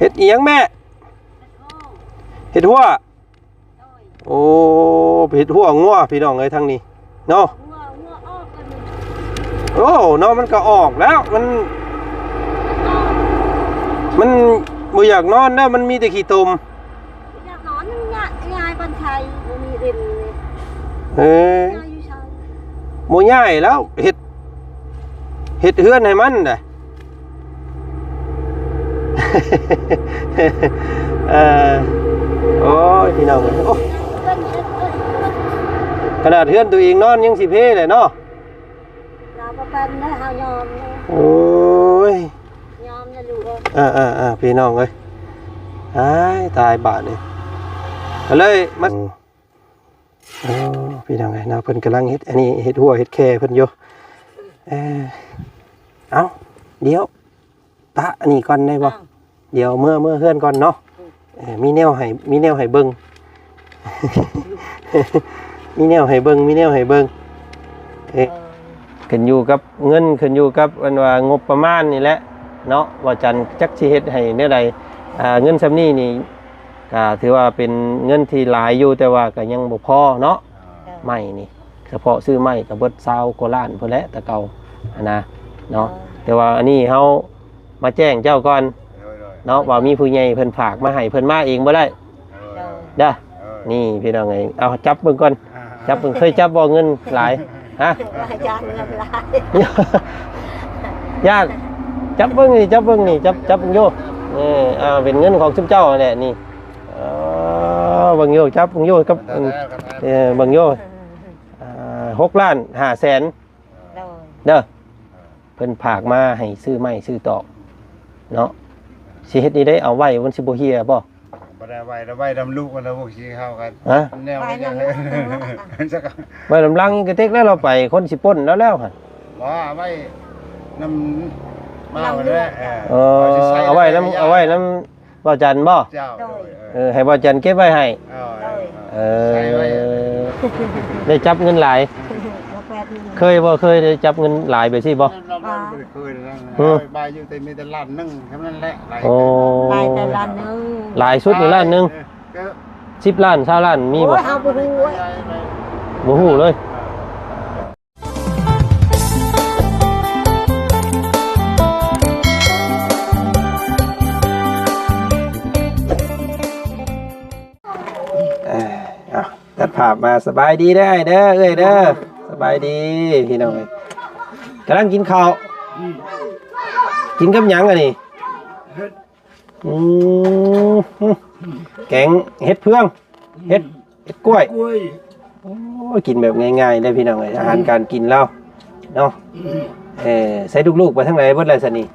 ເຮັດອີ່ຫຍັງແມ່? ເຮັດຮົ້ວ. ໂອ້ ເຮັດຮົ້ວງົວພີ່ນ້ອງເອີຍ ທາງນີ້ເນາະ. ໂອ້ ເນາະ ມັນກໍອອກແລ້ວ ມັນ ມັນບໍ່ຢາກນອນແລ້ວ ມັນມີແຕ່ຂີ້ຕົມ. ຢາກນອນ ມັນຍາຍ ຍາຍບັນໄຊບໍ່ມີເຫັນ. ເອີ ຍາຍຢູ່ໃສ? ບໍ່ຍ້າຍແລ້ວ ເຮັດ ເຮັດເຮືອນໃຫ້ມັນໄດ໋. ເອີ ໂອ້ຍ ພີ່ນ້ອງເອີຍ ໂອ້ ຂະໜາດເຮືອນຕົວເອງນອນຍັງຊິເພແຫຼະເນາະ. ລາວບໍ່ປັນເດີ ເຮົາຍອມເດີ. ໂອ້ຍ ຍອມນະລູກເອີຍ. ເອີໆໆ ພີ່ນ້ອງເອີຍ ຕາຍ ຕາຍບາດນີ້ ກໍເລີຍມາ ໂອ້ ພີ່ນ້ອງເອີຍເນາະ ເພິ່ນກຳລັງເຮັດ ອັນນີ້ເຮັດຮົ້ວເຮັດແຄເພິ່ນຢູ່. ເອີ ເອົ້າ ດຽວປະອັນນີ້ກ່ອນໄດ້ບໍ່? ດຽວເມືອ ເມືອເຮືອນກ່ອນເນາະ. ເອີ ມີແນວໃຫ້ ມີແນວໃຫ້ເບິ່ງ ມີແນວໃຫ້ເບິ່ງ ມີແນວໃຫ້ເບິ່ງ. ເອີ ຂຶ້ນຢູ່ກັບເງິນ ຂຶ້ນຢູ່ກັບອັນວ່າງົບປະມານນີ້ແຫຼະເນາະ ວ່າຈັນຈັກຊິເຮັດໃຫ້ແນວໃດ. ອ່າ ເງິນສ່ຳນີ້ນີ້ ກໍຖືວ່າເປັນເງິນທີ່ຫຼາຍຢູ່ ແຕ່ວ່າກໍຍັງບໍ່ພໍເນາະ. ໄມ້ນີ້ ສະເພາະຊື້ໄມ້ກໍເບິດຊາວກວ່າລ້ານພຸ້ນແຫຼະ ແຕ່ເກົ່າຫັ້ນນະເນາະ. ແຕ່ວ່າອັນນີ້ເຮົາມາແຈ້ງເຈົ້າກ່ອນເນາະ ວ່າມີຜູ້ໃຫຍ່ເພິ່ນຝາກມາໃຫ້ ເພິ່ນມາເອງບໍ່ໄດ້ເດີ. ນີ້ພີ່ນ້ອງເອີຍ ເອົາຈັບເບິ່ງກ່ອນ ຈັບເບິ່ງ ເຄີຍຈັບບໍ່ເງິນຫຼາຍ? ຮະ? ວ່າຢ້ານເງິນຫຼາຍ ຢ້ານ. ຈັບເບິ່ງນີ້ ຈັບເບິ່ງນີ້ ຈັບ ຈັບເບິ່ງຢູ່. ເອີ ອ່າ ເປັນເງິນຂອງຊຸມເຈົ້າຫັ້ນແຫຼະນີ້. ເອີ ເບິ່ງຢູ່ ຈັບເບິ່ງຢູ່ກັບ ເອີ ເບິ່ງຢູ່. ອ່າ ຫົກລ້ານຫ້າແສນ ໂດຍ ເດີ ເພິ່ນຝາກມາໃຫ້ຊື້ໄມ້ຊື້ຕອກເນາະ. ຊິເຮັດນີ້ໄດ້ ເອົາໄວ້ມັນຊິບໍ່ເຫ່ຍບໍ່? ບໍ່ໄດ້ໄວ້ ໄວ້ນຳລູກ ແລ້ວພວກຊິເຮົາກັນ ຮະ? ແນວໄວ້ນຳລູກ ໄວ້ນຳຫຼັງກະເຕັກແລ້ວ ລາວໄປ ຄົນຊິປົ້ນລາວແລ້ວຫັ້ນ. ບໍ່ ເອົາໄວ້ນຳບ່າວແຫຼະ. ເອີ ເອີ ເອົາໄວ້ນຳ ເອົາໄວ້ນຳບ່າວຈັນບໍ່? ເຈົ້າ ໂດຍ ເອີ ໃຫ້ບ່າວຈັນເກັບໄວ້ໃຫ້. ເອີ ໃສ່ໄວ້ ເອີ ໄດ້ຈັບເງິນຫຼາຍ ບໍ່ເຄີຍ ເຄີຍບໍ່ ເຄີຍໄດ້ຈັບເງິນຫຼາຍແບບຊີ້ບໍ່? ບໍ່ ບໍ່ເຄີຍນະ. ບາຍຢູ່ ແຕ່ມີແຕ່ລ້ານໜຶ່ງເທົ່ານັ້ນແຫຼະ. ໂອ້ ບາຍແຕ່ລ້ານໜຶ່ງ ຫຼາຍສຸດນີ້ລ້ານໜຶ່ງ. ເອີ ສິບລ້ານ ຊາວລ້ານມີບໍ່? ໂອ້ຍ ເຮົາບໍ່ຮູ້ເວີ້ຍ ບໍ່ຮູ້ເລີຍ. ເອີ ເອົາ ຕັດພາບມາ ສະບາຍດີເດີອ້າຍເດີ ເອື້ອຍເດີ. ສະບາຍດີພີ່ນ້ອງເອີຍ ກຳລັງກິນເຂົ້າ. ອືມ ກິນກັບຫຍັງອັນນີ້? ເຫັດ ອືມ ແກງເຫັດເຜືອງ ເຫັດ ເຫັດກ້ວຍ ກ້ວຍ. ໂອ້ຍ ກິນແບບງ່າຍໆເດ້ພີ່ນ້ອງເອີຍ ອາຫານການກິນລາວເນາະ. ອືມ ເອີ ໃສ່ລູກໆໄປທາງໃດເບິດແລ້ວຊະນີ້?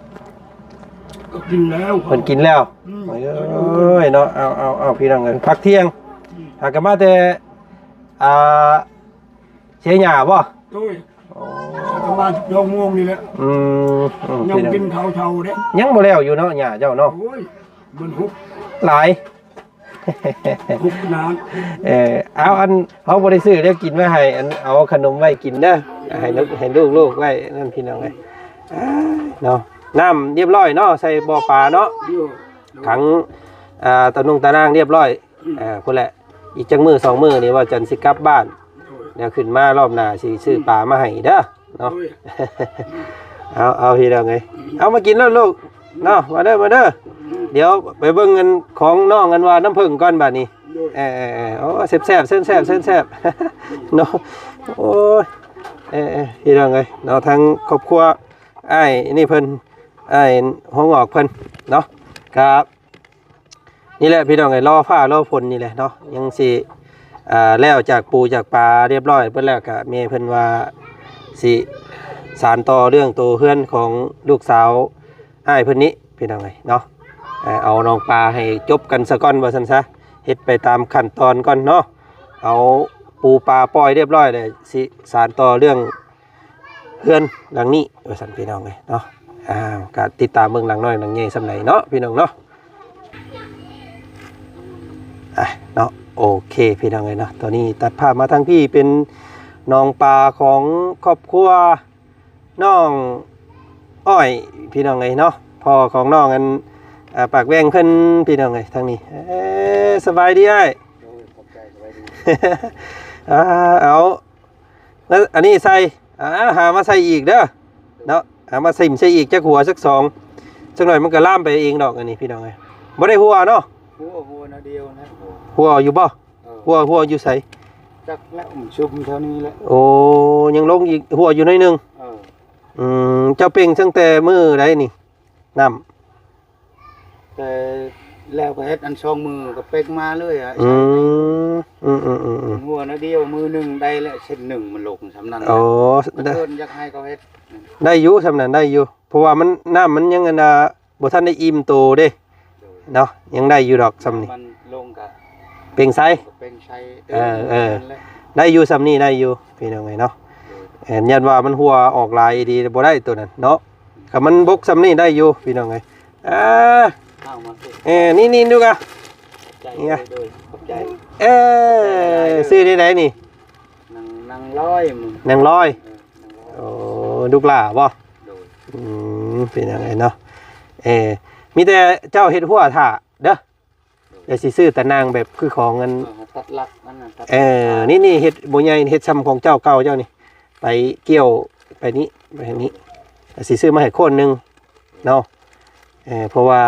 ກໍກິນແລ້ວ ເພິ່ນກິນແລ້ວ. ອືມ ໂອ້ຍເນາະ ເອົາໆໆ ພີ່ນ້ອງເອີຍ ພັກທ່ຽງ. ອືມ ຫາກະມາແຕ່ ອ່າ ເຊຍຫຍ້າບໍ່? ໂດຍ ໂອ້ ປະມານສິບສອງໂມງນີ້ແຫຼະ. ອືມ ອືມ ຍັງກິນເຂົ້າເຊົ້າເດ້ ຍັງບໍ່ແລ້ວຢູ່ເນາະ ຫຍ້າເຈົ້າເນາະ. ໂອ້ຍ ມັນຫົກຫຼາຍ ຫົກນານ. ເອີ ເອົາ ອັນ ເຮົາບໍ່ໄດ້ຊື້ແນວກິນມາໃຫ້ ອັນ ເອົາຂະໜົມໄວ້ກິນເດີ ໃຫ້ລູກ ໃຫ້ລູກໆໄວ້ນັ້ນ ພີ່ນ້ອງເອີຍ. ເນາະ ນ້ຳຮຽບຮ້ອຍເນາະ ໃສ່ບໍ່ປາເນາະ ຂັງ ອ່າ ຕາໜຸ່ງຕານາງຮຽບຮ້ອຍ. ອືມ ເອີ ພຸ້ນແຫຼະ ອີກຈັກມື້ສອງມື້ນີ້ ວ່າຈັນຊິກັບບ້ານ. ໂດຍ ດຽວຂຶ້ນມາລອບໜ້າຊິຊື້ປາມາໃຫ້ເດີເນາະ. ໂດຍ ເອົາ ເອົາ ພີ່ນ້ອງເອີຍ ເອົາມາກິນໂລດລູກເນາະ. ມາເດີ ມາເດີ ອືມ ດຽວໄປເບິ່ງອັນຂອງນ້ອງອັນວ່ານ້ຳເຜິ້ງກ່ອນບາດນີ້. ໂດຍ ເອີໆໆ ໂອ້ ແຊບໆ ເຊີນແຊບ ເຊີນແຊບເນາະ. ໂອ້ຍ ເອີໆ ພີ່ນ້ອງເອີຍເນາະ ທາງຄອບຄົວອ້າຍນີ້ເພິ່ນ ອ້າຍຫົວງອກເພິ່ນເນາະ ກະ ນີ້ແຫຼະພີ່ນ້ອງເອີຍ ລໍຟ້າລໍຝົນນີ້ແຫຼະເນາະ ຍັງຊິ ອ່າ ແລ້ວຈາກປູຈາກປາຮຽບຮ້ອຍເບິດແລ້ວ ກະແມ່ເພິ່ນວ່າຊິສານຕໍ່ເລື່ອງໂຕເຮືອນຂອງລູກສາວອ້າຍເພິ່ນນີ້ພີ່ນ້ອງເອີຍເນາະ. ເອີ ເອົາໜອງປາໃຫ້ຈົບກັນສາກ່ອນວ່າຊັ້ນຊະ ເຮັດໄປຕາມຂັ້ນຕອນກ່ອນເນາະ. ເອົາປູປາປ່ອຍຮຽບຮ້ອຍແລ້ວ ຊິສານຕໍ່ເລື່ອງ ເຮືອນຫຼັງນີ້ວ່າຊັ້ນພີ່ນ້ອງເອີຍເນາະ. ອ້າວ ກະຕິດຕາມເບິ່ງຫຼັງນ້ອຍຫຼັງໃຫຍ່ສ່ຳໃດເນາະພີ່ນ້ອງເນາະ. ອ່ະ ເນາະ ໂອເຄພີ່ນ້ອງເອີຍເນາະ ຕອນນີ້ຕັດພາບມາທາງພີ້ ເປັນໜອງປາຂອງຄອບຄົວນ້ອງອ້ອຍພີ່ນ້ອງເອີຍເນາະ. ພໍ່ຂອງນ້ອງອັນ ອ່າ ປາກແຫວ່ງເພິ່ນ ພີ່ນ້ອງເອີຍ ທາງນີ້. ເອີ ສະບາຍດີອ້າຍ. ໂດຍ ຂອບໃຈ ສະບາຍດີ. ອ່າ ເອົາ ແລ້ວອັນນີ້ໃສ່ ອ່າ ຫາມາໃສ່ອີກເດີເນາະ. ຫາມາຊິມໃສ່ອີກຈັກຫົວ ຈັກສອງ ຈັກໜ້ອຍມັນກໍລາມໄປເອງດອກ. ອັນນີ້ ພີ່ນ້ອງເອີຍ ບໍ່ໄດ້ຮົ່ວເນາະ. ຮົ່ວ ຮົ່ວໜ້ອຍດຽວນະ. ຮົ່ວຢູ່ບໍ່? ເອີ ຮົ່ວ ຮົ່ວຢູ່ໃສ? ຈັກແລ້ວ ມັນຊຸມແຖວນີ້ແຫຼະ. ໂອ້ ຍັງລົງອີກ ຮົ່ວຢູ່ໜ້ອຍໜຶ່ງ. ເອີ ອືມ ເຈົ້າເປັ່ງຕັ້ງແຕ່ມື້ໃດນີ້ ນ້ຳ? ແຕ່ແລ້ວກໍເຮັດອັນສອງມື້ກໍເປັ່ງມາເລີຍອະ. ອືມ ອືມໆໆໆ ຫົວໜ້ອຍດຽວ ມື້ໜຶ່ງໄດ້ແລ້ວ ເສັ້ນໜຶ່ງມັນລົງສ່ຳນັ້ນ. ໂອ້ ແລ້ວເພິ່ນຢາກໃຫ້ເຂົາເຮັດ ໄດ້ຢູ່ ສ່ຳນັ້ນໄດ້ຢູ່ ເພາະວ່າມັນ ນ້ຳມັນຍັງອັນນ່າ ບໍ່ທັນໄດ້ອີ່ມໂຕເດ້. ໂດຍ ເນາະ ຍັງໄດ້ຢູ່ດອກສ່ຳນີ້ ມັນລົງກະເປັ່ງໃສ່ ກໍເປັ່ງໃສ່. ເອີ ເອີ ນັ້ນແຫຼະ ໄດ້ຢູ່ສ່ຳນີ້ ໄດ້ຢູ່ ພີ່ນ້ອງເອີຍເນາະ. ໂດຍ ເອີ ຢ້ານວ່າມັນຮົ່ວອອກຫຼາຍອີ່ຫຼີ ບໍ່ໄດ້ໂຕນັ້ນເນາະ. ຄັນມັນບົກສ່ຳນີ້ໄດ້ຢູ່ ພີ່ນ້ອງເອີຍ. ອ່າ ເອົາມາ ເອີ ນີ້ໆ ດູກະ ໃຈ ນີ້ນະ ໂດຍ ຂອບໃຈ. ເອີ ຂອບໃຈຫຼາຍໆເດີ. ຊື່ແນວໃດນີ້? ນາງ ນາງລອຍ ນາງລອຍ. ເອີ ນາງລອຍ. ໂອ້ ລູກຫຼ້າບໍ່? ໂດຍ. ອືມ ເປັນຫຍັງເນາະ. ເອີ ມີແຕ່ເຈົ້າເຮັດຮົ້ວຖ້າເດີ. ໂດຍ. ແຕ່ຊິຊື້ຕາໜ່າງແບບຄືຂອງອັນ ເອີ ຕັດຫຼັກນັ້ນນະ ຕັດ ເອີ ນີ້ໆ ເຮັດບໍ່ໃຫຍ່ ເຮັດຊ່ຳຂອງເຈົ້າເກົ່າເຈົ້ານີ້ ໄປກ່ຽວໄປນີ້ ໄປທາງນີ້ ຊິຊື້ມາໃຫ້ໂຄນໜຶ່ງເນາະ. ເອີ ເພາະວ່າ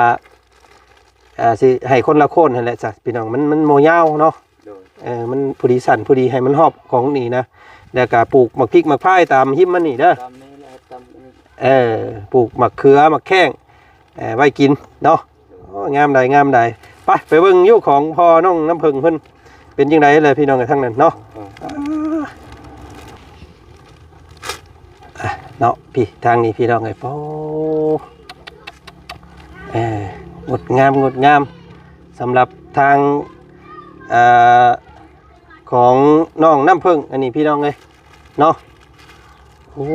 ອ່າ ຊິໃຫ້ຄົນລະໂຄນຫັ້ນແຫຼະຊະ ພີ່ນ້ອງ ມັນ ມັນບໍ່ຍາວເນາະ. ໂດຍ. ເອີ ມັນພໍດີສັ້ນພໍດີ ໃຫ້ມັນຮອບຂອງນີ້ນະ ແລ້ວກະປູກໝາກພິກໝາກພາຍຕາມຮິມມັນນີ້ເດີ ຕາມນີ້ແຫຼະ ຕາມນີ້. ເອີ ປູກໝາກເຂືອໝາກແຂ້ງ ເອີ ໄວ້ກິນເນາະ. ໂອ້ ງາມໃດ ງາມໃດ. ໄປ ໄປເບິ່ງຢູ່ຂອງພໍ່ນ້ອງນ້ຳເຜິ້ງເພິ່ນ ເປັນຈັ່ງໃດແຫຼະ ພີ່ນ້ອງເອີຍ ທາງນັ້ນເນາະ. ເອີ ອ່າ ອ່ະ ເນາະ ພີ່ ທາງນີ້ ພີ່ນ້ອງເອີຍ. ໂອ້ ເອີ ງົດງາມ ງົດງາມ ສຳລັບທາງ ອ່າ ຂອງນ້ອງນ້ຳເຜິ້ງ ອັນນີ້ ພີ່ນ້ອງເອີຍເນາະ. ໂອ້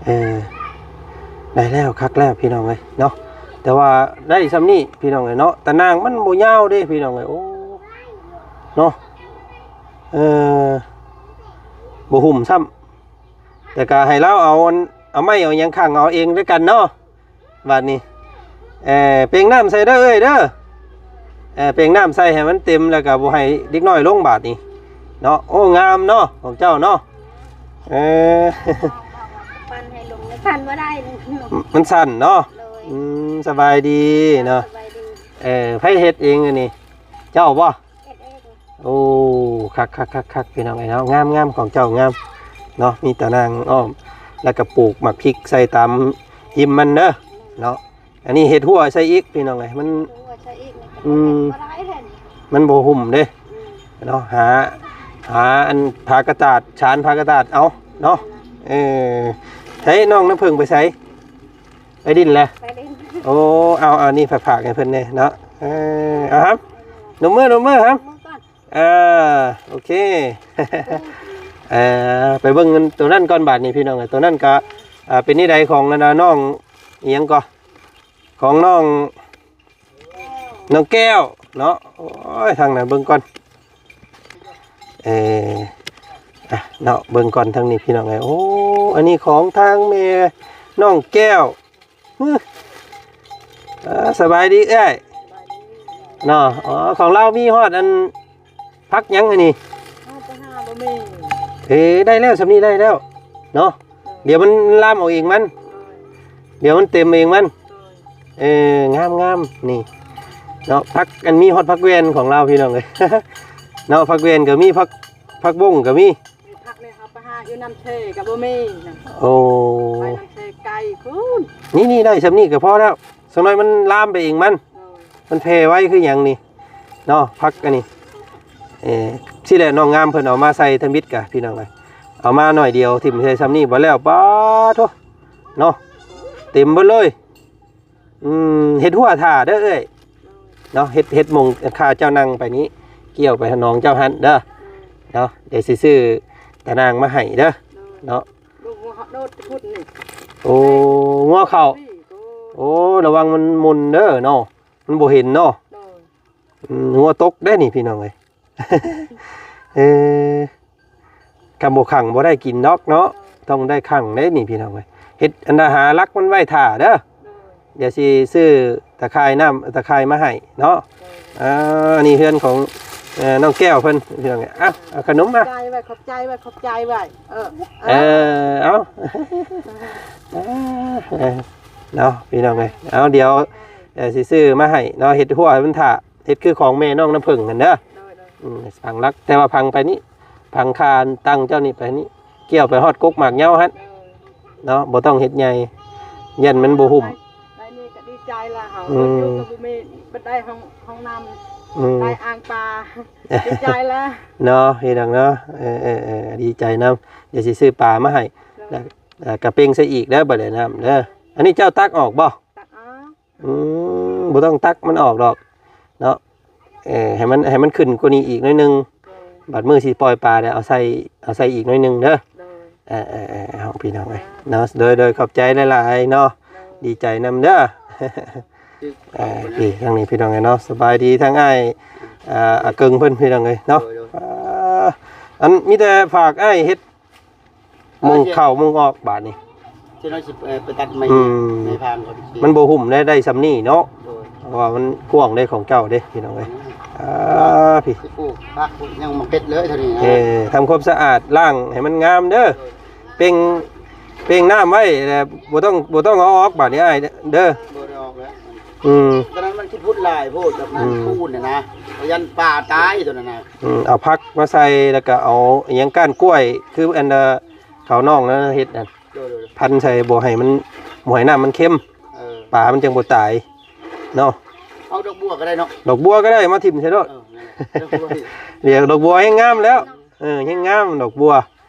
ເອີ ໄດ້ແລ້ວ ຄັກແລ້ວ ພີ່ນ້ອງເອີຍເນາະ. ແຕ່ວ່າໄດ້ຊ່ຳນີ້ ພີ່ນ້ອງເອີຍເນາະ ຕາໜ່າງມັນບໍ່ຍາວເດ້ ພີ່ນ້ອງເອີຍ. ໂອ້ ເນາະ ເອີ ບໍ່ຫຸ້ມຊ້ຳ ແຕ່ກໍໃຫ້ລາວເອົາອັນ ເອົາໄມ້ເອົາຫຍັງຂັງເອົາເອງແລ້ວກັນເນາະ. ບາດນີ້ ເອີ ເປັ່ງນ້ຳໃສ່ເດີເອື້ອຍເດີ. ເອີ ເປັ່ງນ້ຳໃສ່ໃຫ້ມັນເຕັມ ແລ້ວກໍບໍ່ໃຫ້ເດັກນ້ອຍລົງບາດນີ້ເນາະ. ໂອ້ ງາມເນາະ ຂອງເຈົ້າເນາະ. ເອີ ປັ່ນໃຫ້ລົງ ປັ່ນບໍ່ໄດ້ ມັນສັ່ນເນາະ. ໂດຍ. ອືມ ສະບາຍດີເນາະ. ສະບາຍດີ. ເອີ ໃຜເຮັດເອງອັນນີ້ ເຈົ້າບໍ່? ເຮັດເອງ. ໂອ້ ຄັກໆໆໆ ພີ່ນ້ອງເອີຍເນາະ. ງາມໆ ຂອງເຈົ້າງາມເນາະ. ມີຕາໜ່າງອ້ອມ ແລ້ວກໍປູກໝາກພິກໃສ່ຕາມຮິມມັນເດີເນາະ. ອັນນີ້ເຮັດຮົ້ວໃສ່ອີກ ພີ່ນ້ອງເອີຍ ມັນ ເຮັດຮົ້ວໃສ່ອີກ ອືມ ເຮັດບໍ່ໄດ້ແທ້ ມັນບໍ່ຫຸ້ມເດ້. ອືມ ເນາະ ຫາ ຫາອັນຜ້າກະດາດ ສານຜ້າກະດາດເອົາເນາະ. ເອີ ໃສນ້ອງນ້ຳເຜິ້ງໄປໃສ? ໄປດິນແຫຼະ ໄປດິນ. ໂອ້ ເອົາ ເອົານີ້ຝາກໃຫ້ເພິ່ນແດ່ເນາະ. ເອີ ເອົາຫຳ ນົບມື ນົບມືຫຳ. ເອີ ໂອເຄ ເອີ ໄປເບິ່ງໂຕນັ້ນກ່ອນບາດນີ້ ພີ່ນ້ອງເອີຍ. ໂຕນັ້ນກະ ອ່າ ເປັນແນວໃດຂອງອັນນ່າ ນ້ອງອີ່ຫຍັງກໍ ຂອງນ້ອງ ນ້ອງແກ້ວເນາະ. ໂອ້ຍ ທາງນັ້ນເບິ່ງກ່ອນ ເອີ ອ່ະ ເນາະ ເບິ່ງກ່ອນທາງນີ້ ພີ່ນ້ອງເອີຍ. ໂອ້ ອັນນີ້ຂອງທາງແມ່ນ້ອງແກ້ວ. ເອີ ສະບາຍດີເອື້ອຍເນາະ. ອໍ ຂອງລາວມີຮອດອັນ ຜັກຫຍັງອັນນີ້? ເຮົາໄປຫາບໍ່ມີ. ເອີ ໄດ້ແລ້ວ ສ່ຳນີ້ໄດ້ແລ້ວເນາະ. ດຽວມັນລາມເອົາເອງມັນ ດຽວມັນເຕັມເອງມັນ. ເອີ ງາມໆ ນີ້ເນາະ. ຜັກ ອັນ ມີຮອດຜັກແວ່ນຂອງລາວ ພີ່ນ້ອງເອີຍເນາະ. ຜັກແວ່ນກໍມີ ຜັກ ຜັກບົ້ງກໍມີ. ນີ້ຜັກນີ້ເຮົາໄປຫາຢູ່ນ້ຳເຊກໍບໍ່ມີນະ. ໂອ້ ໄປນ້ຳເຊໄກພຸ້ນ. ນີ້ໆ ໄດ້ສ່ຳນີ້ກໍພໍແລ້ວ ສັກໜ້ອຍມັນລາມໄປເອງມັນ. ໂດຍ. ມັນແຜ່ໄວຄືຫຍັງນີ້ເນາະ ຜັກອັນນີ້. ເອີ ຊີ້ແຫຼະ ນ້ອງງາມເພິ່ນເອົາມາໃສ່ທຳອິດກະ ພີ່ນ້ອງເອີຍ ເອົາມາໜ້ອຍດຽວຖິ້ມໃສ່ສ່ຳນີ້ ບາດແລ້ວ ປາໂທ້ ເນາະ ເຕັມເບິດເລີຍ. ອືມ ເຮັດຮົ້ວຖ້າເດີເອື້ອຍເນາະ. ເຮັດ ເຮັດໝ່ອງຂ້າເຈົ້ານັ່ງໄປນີ້ ກ່ຽວໄປຫານ້ອງເຈົ້າຫັ້ນເດີເນາະ. ດຽວຊິຊື້ຕາໜ່າງມາໃຫ້ເດີເນາະ. ລູກງົວເຮົາໂດດພຸ້ນນີ້. ໂອ້ ງົວເຂົ້າ. ໂອ້ ລະວັງມັນໝຸ່ນເດີເນາະ ມັນບໍ່ເຫັນເນາະ. ໂດຍ. ອືມ ງົວຕົກໄດ໋ນີ້ ພີ່ນ້ອງເອີຍ. ເອີ ຄັນບໍ່ຂັງບໍ່ໄດ້ກິນດອກເນາະ. ໂດຍ. ຕ້ອງໄດ້ຂັງໄດ໋ນີ້ ພີ່ນ້ອງເອີຍ. ເຮັດອັນນ່າ ຫາຫຼັກມັນໄວ້ຖ້າເດີ. ໂດຍ. ດຽວຊິຊື້ຕາຂ່າຍນ້ຳ ຕາຂ່າຍມາໃຫ້ເນາະ. ໂດຍ ອ່າ ອັນນີ້ເຮືອນຂອງ ເອີ ນ້ອງແກ້ວເພິ່ນ ພີ່ນ້ອງ. ເອົາ ເອົາຂະໜົມມາ. ຂອບໃຈໄວ້ ຂອບໃຈໄວ້ ຂອບໃຈໄວ້. ເອີ ເອີ ເອີ ເອົາ ເນາະ ພີ່ນ້ອງເອີຍ. ເອົາ ດຽວ ເອີ ຊິຊື້ມາໃຫ້ເນາະ ເຮັດຮົ້ວໃຫ້ມັນຖ້າ ເຮັດຄືຂອງແມ່ນ້ອງນ້ຳເຜິ້ງຫັ້ນເດີ. ໂດຍ ໂດຍ ອືມ ຝັງຫຼັກ ແຕ່ວ່າຝັງໄປນີ້ ຝັງຄານຕັ້ງເຈົ້ານີ້ໄປນີ້ ກ່ຽວໄປຮອດກົກໝາກເຍົາຫັ້ນ ໂດຍ ເນາະ ບໍ່ຕ້ອງເຮັດໃຫຍ່ ຢ້ານມັນບໍ່ຫຸ້ມ. ໄດ້ນີ້ກໍດີໃຈລະເຮົາ ອືມ ຢູ່ກໍບໍ່ມີ ບໍ່ໄດ້ຫ້ອງ ຫ້ອງນ້ຳ ອືມ ໄດ້ອ່າງປາ ດີໃຈລະເນາະ ພີ່ນ້ອງເນາະ. ເອີ ເອີ ເອີ ດີໃຈນຳ. ດຽວຊິຊື້ປາມາໃຫ້ ໂດຍ ແລ້ວ ເອີ ກະເປັງໃສ່ອີກເດີ ບໍ່ໄດ້ນ້ຳເດີ. ອັນນີ້ເຈົ້າຕັກອອກບໍ່? ຕັກອອກ. ອືມ ບໍ່ຕ້ອງຕັກມັນອອກດອກເນາະ. ເອີ ໃຫ້ມັນ ໃຫ້ມັນຂຶ້ນກວ່ານີ້ອີກໜ້ອຍໜຶ່ງ. ໂດຍ ບັດມື້ຊິປ່ອຍປາແລ້ວເອົາໃສ່ ເອົາໃສ່ອີກໜ້ອຍໜຶ່ງເດີ. ໂດຍ ເອີ ເອີ ເອີ ເອົາ ພີ່ນ້ອງເອີຍເນາະ. ໂດຍ ໂດຍ ຂອບໃຈຫຼາຍໆເນາະ. ໂດຍ ດີໃຈນຳເດີ. ເອີ ພີ່ ທາງນີ້ ພີ່ນ້ອງເອີຍເນາະ. ສະບາຍດີທາງອ້າຍ ອ່າ ອາເກິ່ງເພິ່ນ ພີ່ນ້ອງເອີຍເນາະ. ໂດຍ ໂດຍ ອ່າ ອັນ ມີແຕ່ຝາກອ້າຍເຮັດ ມຸງເຂົ້າມຸງອອກບາດນີ້ ທີ່ເຮົາຊິ ເອີ ໄປຕັດໄມ້ ອືມ ໄມ້ພາງເຂົາ ມັນບໍ່ຫຸ້ມໄດ້ ໄດ້ສ່ຳນີ້ເນາະ. ໂດຍ ເພາະວ່າມັນກວ້າງເດ້ຂອງເຈົ້າເດ້ ພີ່ນ້ອງເອີຍ. ອືມ ອ່າ ພີ່ ຊິປູກຜັກ ປູກຫຍັງ ໝາກເຜັດເລີຍເທົ່ານີ້ນະ. ເອີ ທຳຄວາມສະອາດ ລ້າງໃຫ້ມັນງາມເດີ. ໂດຍ ເປັ່ງ ເປັ່ງນ້ຳໄວ້ ແລ້ວບໍ່ຕ້ອງ ບໍ່ຕ້ອງເອົາອອກບາດນີ້ອ້າຍເດີ. ບໍ່ໄດ້ອອກແລ້ວ. ອືມ ຕອນນັ້ນມັນຂີ້ຝຸ່ນຫຼາຍໂພດ ແບບນັ້ນ ອືມ ປູນນະນະ ຢ້ານປາຕາຍຕົວນັ້ນນະ. ອືມ ເອົາຜັກມາໃສ່ ແລ້ວກໍເອົາອີຫຍັງ ກ້ານກ້ວຍ ຄືອັນ ເອີ ເຂົານ້ອງນັ້ນເຮັດນັ້ນ. ໂດຍ ໂດຍ ພັນໃສ່ ບໍ່ໃຫ້ມັນ ບໍ່ໃຫ້ນ້ຳມັນເຄັມ. ເອີ ປາມັນຈັ່ງບໍ່ຕາຍເນາະ. ເອົາດອກບົວກໍໄດ້ເນາະ. ດອກບົວກໍໄດ້ ມາຖິ້ມໃສ່ໂລດ. ເອີ ນັ້ນແຫຼະ ດອກບົວ ດຽວດອກບົວແຮງງາມແລ້ວ. ເອີ ແຮງງາມດອກບົວ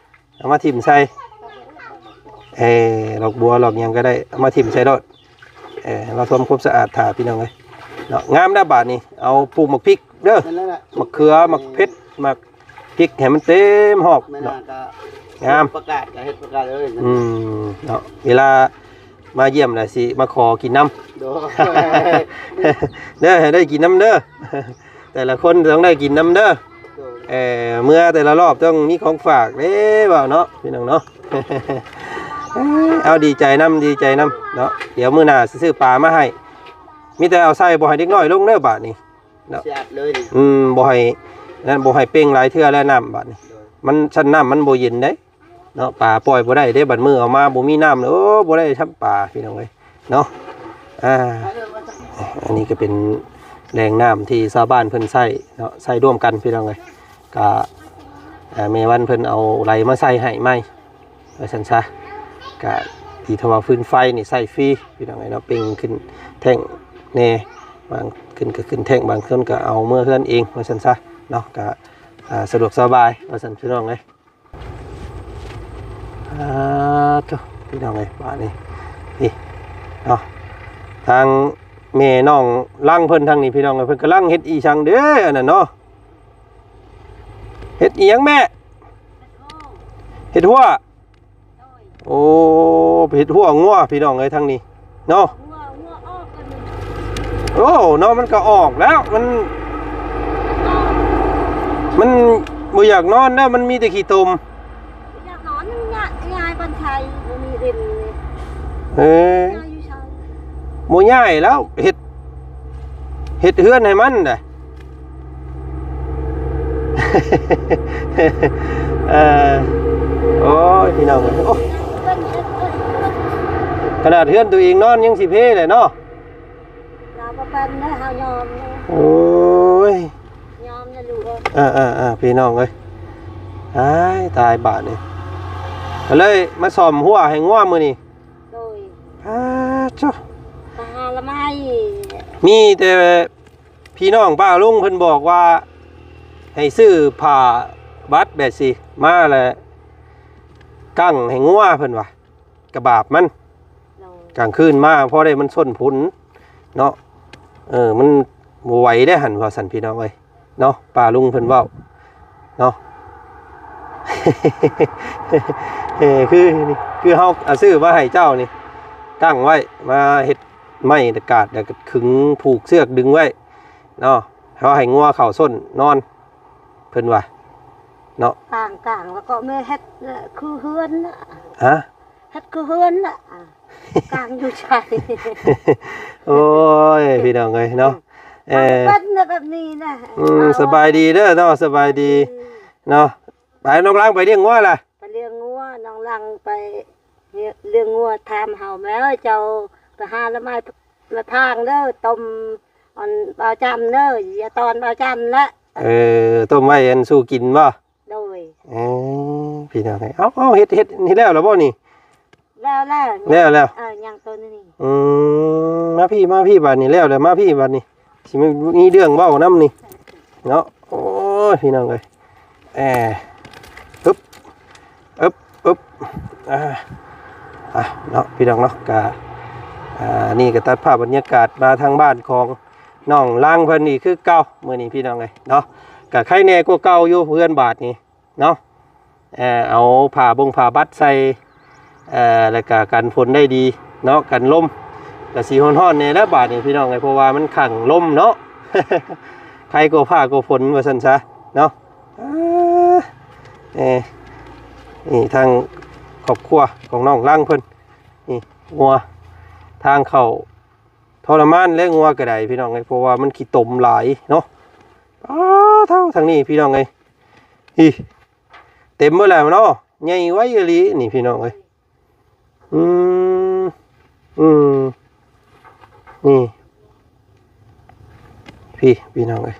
ເອົາມາຖິ້ມໃສ່ ເອີ ດອກບົວດອກຫຍັງກໍໄດ້ ເອົາມາຖິ້ມໃສ່ໂລດ. ເອີ ເຮົາທຳຄວາມສະອາດຖ້າ ພີ່ນ້ອງເອີຍເນາະ. ງາມແລ້ວບາດນີ້ ເອົາປູກໝາກພິກເດີ ແມ່ນແລ້ວແຫຼະ ໝາກເຂືອ ໝາກເຜັດ ໝາກພິກໃຫ້ມັນເຕັມຮອບເນາະ. ແມ່ນແລ້ວກໍງາມ ປະກາດກໍເຮັດປະກາດເລີຍ. ອືມ ເນາະ ເວລາມາຢ້ຽມແລ້ວຊິມາຂໍກິນນຳ. ໂດຍ ເດີ ໃຫ້ໄດ້ກິນນຳເດີ. ແຕ່ລະຄົນຕ້ອງໄດ້ກິນນຳເດີ. ໂດຍ ເອີ ເມື່ອແຕ່ລະລອບຕ້ອງມີຂອງຝາກເດ້ ເວົ້າເນາະ ພີ່ນ້ອງເນາະ. ເອົາ ດີໃຈນຳ ດີໃຈນຳເນາະ. ດຽວມື້ໜ້າຊິຊື້ປາມາໃຫ້. ມີແຕ່ເອົາໃສ່ ບໍ່ໃຫ້ເດັກນ້ອຍລົງເດີບາດນີ້ເນາະ. ຊິອັດເລີຍນີ້. ອືມ ບໍ່ໃຫ້ນັ້ນ ບໍ່ໃຫ້ເປັ່ງຫຼາຍເທື່ອແລ້ວນ້ຳບາດນີ້. ໂດຍ ມັນຊັ້ນນ້ຳມັນບໍ່ເຢັນເດ້. ເນາະ ປາປ່ອຍບໍ່ໄດ້ເດ້ ບັດມື້ເອົາມາບໍ່ມີນ້ຳ ໂອ້ ບໍ່ໄດ້ທຳປາ ພີ່ນ້ອງເອີຍເນາະ. ອ່າ ອັນນີ້ກໍເປັນແຫຼ່ງນ້ຳທີ່ຊາວບ້ານເພິ່ນໃຊ້ເນາະ ໃຊ້ຮ່ວມກັນ ພີ່ນ້ອງເອີຍ. ກະ ອ່າ ແມ່ວັນເພິ່ນເອົາໄຫຼມາໃສ່ໃຫ້ໃໝ່ ວ່າຊັ້ນຊະ. ກະທີ່ເຂົາວ່າຟືນໄຟນີ້ໃຊ້ຟຣີ ພີ່ນ້ອງເອີຍເນາະ. ເປັ່ງຂຶ້ນແທ້ງແດ່ ບາງຂຶ້ນກໍຂຶ້ນແທ້ງ ບາງຄົນກໍເອົາເມືອເຮືອນເອງ ວ່າຊັ້ນຊະເນາະ. ກະ ອ່າ ສະດວກສະບາຍ ວ່າຊັ້ນ ພີ່ນ້ອງເອີຍ. ອ່າ ໂທ້ ພີ່ນ້ອງເອີຍ ບາດນີ້ ນີ້ເນາະ ທາງແມ່ນ້ອງລັງເພິ່ນທາງນີ້ ພີ່ນ້ອງເອີຍ ເພິ່ນກຳລັງເຮັດອີ່ຫຍັງເດ້ ອັນນັ້ນເນາະ. ເຮັດອີ່ຫຍັງແມ່? ເຮັດຮົ້ວ. ໂອ້ ເຮັດຮົ້ວງົວ ພີ່ນ້ອງເອີຍ ທາງນີ້ ເນາະ ໂອ້ ເນາະ ມັນກໍອອກແລ້ວ ມັນ ມັນບໍ່ຢາກນອນແລ້ວ ມັນມີແຕ່ຂີ້ຕົມ. ຢາກນອນ ມັນຍ້າຍ ຍ້າຍບ່ອນໄຊ ບໍ່ມີດິນ. ເອີ ຍ້າຍຢູ່ໄສ? ບໍ່ຍ້າຍແລ້ວ ເຮັດ ເຮັດເຮືອນໃຫ້ມັນໄດ. ເອີ ໂອ້ຍ ພີ່ນ້ອງເອີຍ ໂອ້ ຂະໜາດເຮືອນຕົວເອງນອນຍັງຊິເພແຫຼະເນາະ. ລາວບໍ່ເປັນເດີ ເຮົາຍອມເດີ. ໂອ້ຍ ຍອມນະລູກເອີຍ. ເອີໆໆ ພີ່ນ້ອງເອີຍ ຕາຍ ຕາຍບາດນີ້ ກໍເລີຍມາສ້ອມຮົ້ວໃຫ້ງົວມື້ນີ້. ໂດຍ ອາ ໂທ້ ໄປຫາລະໄມ້ ມີແຕ່ ພີ່ນ້ອງປ້າລຸງເພິ່ນບອກວ່າ ໃຫ້ຊື້ຜ້າບັດແບບຊີ້ມາແລ້ວ ກັ້ງໃຫ້ງົວ ເພິ່ນວ່າ ກະບາບມັນ ໂດຍ ກາງຄືນມາພໍໄດ້ມັນຊົນຝົນເນາະ. ເອີ ມັນບໍ່ໄຫວເດ້ຫັ້ນ ວ່າຊັ້ນ ພີ່ນ້ອງເອີຍ. ເນາະ ປ້າລຸງເພິ່ນເວົ້າເນາະ. ເອີ ຄືນີ້ ຄືເຮົາ ອາ ຊື້ມາໃຫ້ເຈົ້ານີ້ ຕັ້ງໄວ້ ມາເຮັດໄມ້ກາດ ແລ້ວກໍຂຶງ ຜູກເຊືອກດຶງໄວ້ເນາະ. ເຮົາໃຫ້ງົວເຂົ້າຊົນນອນ ເພິ່ນວ່າເນາະ. ກາງໆ ແລ້ວກໍມາເຮັດຄືເຮືອນນະ. ຮະ? ເຮັດຄືເຮືອນນະ. ກາງຢູ່ໃສ? ໂອ້ຍ ພີ່ນ້ອງເອີຍເນາະ ເອີ ເອົາເປັນແບບນີ້ນະ ອືມ ເອົາ ສະບາຍດີເດີເນາະ ສະບາຍດີ ອືມ ເນາະ ໄປນ້ອງລັງໄປລ້ຽງງົວລະ ໄປລ້ຽງງົວ ນ້ອງລັງໄປລ້ຽງງົວ ຖາມເຮົາແມ່ເຈົ້າ ໄປຫາໜໍ່ໄມ້ມາທາງເດີ ຕົ້ມອັນບ່າວຈັນເດີ ຢ່າຕອນບ່າວຈັນລະ ເອີ ຕົ້ມໄວ້ອັນສູ່ກິນບໍ່? ໂດຍ ເອີ ພີ່ນ້ອງເອີຍ ເອົາ ເອົາ ເຮັດ ເຮັດນີ້ແລ້ວລະບໍ່ນີ້? ແລ້ວແລ້ວ ແລ້ວແລ້ວ ເອີ ຍັງໂຕນີ້ ອືມ ມາພີ້ ມາພີ້ ບາດນີ້ແລ້ວແລ້ວ ມາພີ້ບາດນີ້ ຊິມີເລື່ອງເວົ້ານຳນີ້ເນາະ ໂອ້ຍ ພີ່ນ້ອງເອີຍ ເອີ ອຶບ ອຶບ ອຶບ ອ່າ ອ່າ ເນາະ ພີ່ນ້ອງເນາະ ກະ ອ່າ ນີ້ກະຕັດພາບບັນຍາກາດມາທາງບ້ານຂອງ ນ້ອງລັງເພິ່ນອີກຄືເກົ່າ ມື້ນີ້ພີ່ນ້ອງເອີຍເນາະ ກະໄຄແດ່ກວ່າເກົ່າຢູ່ເຮືອນບາດນີ້ເນາະ ເອົາຜ້າບົງຜ້າບັດໃສ່ ແລ້ວກະກັນຝົນໄດ້ດີເນາະ ກັນລົມ ກະຊິຮ້ອນໆແດ່ແຫຼະບາດນີ້ພີ່ນ້ອງເອີຍ ເພາະວ່າມັນຂັງລົມເນາະ ໄຄກວ່າຟ້າກວ່າຝົນວ່າຊັ້ນຊະເນາະ ນີ້ທາງຄອບຄົວຂອງນ້ອງລັງເພິ່ນ ນີ້ງົວ ທາງເຂົ້າ ທໍລະມານແຫຼະ ງົວກະໄດ້ພີ່ນ້ອງເອີຍ ເພາະວ່າມັນຂີ້ຕົມຫຼາຍເນາະ ອ້າ ເທົ່າທາງນີ້ພີ່ນ້ອງເອີຍ ອີ ເຕັມໝົດແລ້ວເນາະ ໃຫຍ່ໄວອີ່ຫຼີນີ້ພີ່ນ້ອງເອີຍ ອືມ ອືມ ນີ້ ພີ້ ພີ່ນ້ອງເອີຍ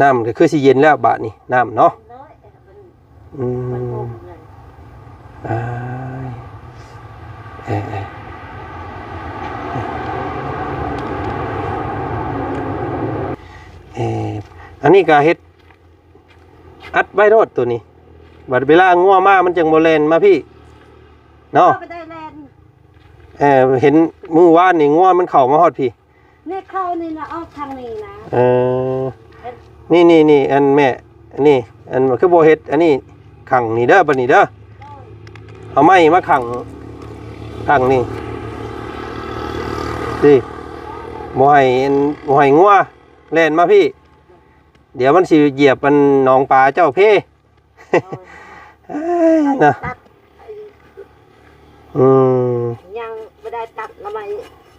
ນ້ຳກະຄືຊິເຢັນແລ້ວບາດນີ້ ນ້ຳເນາະ ອືມ ເອີ ເອີ ເອີ ອັນນີ້ກະເຮັດ ອັດໄວ້ໂລດໂຕນີ້ ບັດເວລາງົວມາມັນຈັ່ງບໍ່ແລ່ນມາພີ້ເນາະ ບໍ່ໄດ້ແລ່ນ ເອີ ເຫັນມື້ວານນີ້ງົວມັນເຂົ້າມາຮອດພີ້ ນີ້ເຂົ້ານີ້ນະ ອອກທາງນີ້ນະ ເອີ ນີ້ໆໆ ອັນແມ່ ອັນນີ້ ອັນຄືບໍ່ເຮັດອັນນີ້ຂັງນີ້ເດີ ບາດນີ້ເດີ ເອົາໄມ້ມາຂັງ ຂັງນີ້ ນີ້ ບໍ່ໃຫ້ ບໍ່ໃຫ້ງົວແລ່ນມາພີ້ ດຽວມັນຊິຢຽບອັນໜອງປາເຈົ້າເພ ເອີຍ ເນາະ ຕັດ ອືມ ຍັງບໍ່ໄດ້ຕັດໜໍ່ໄມ້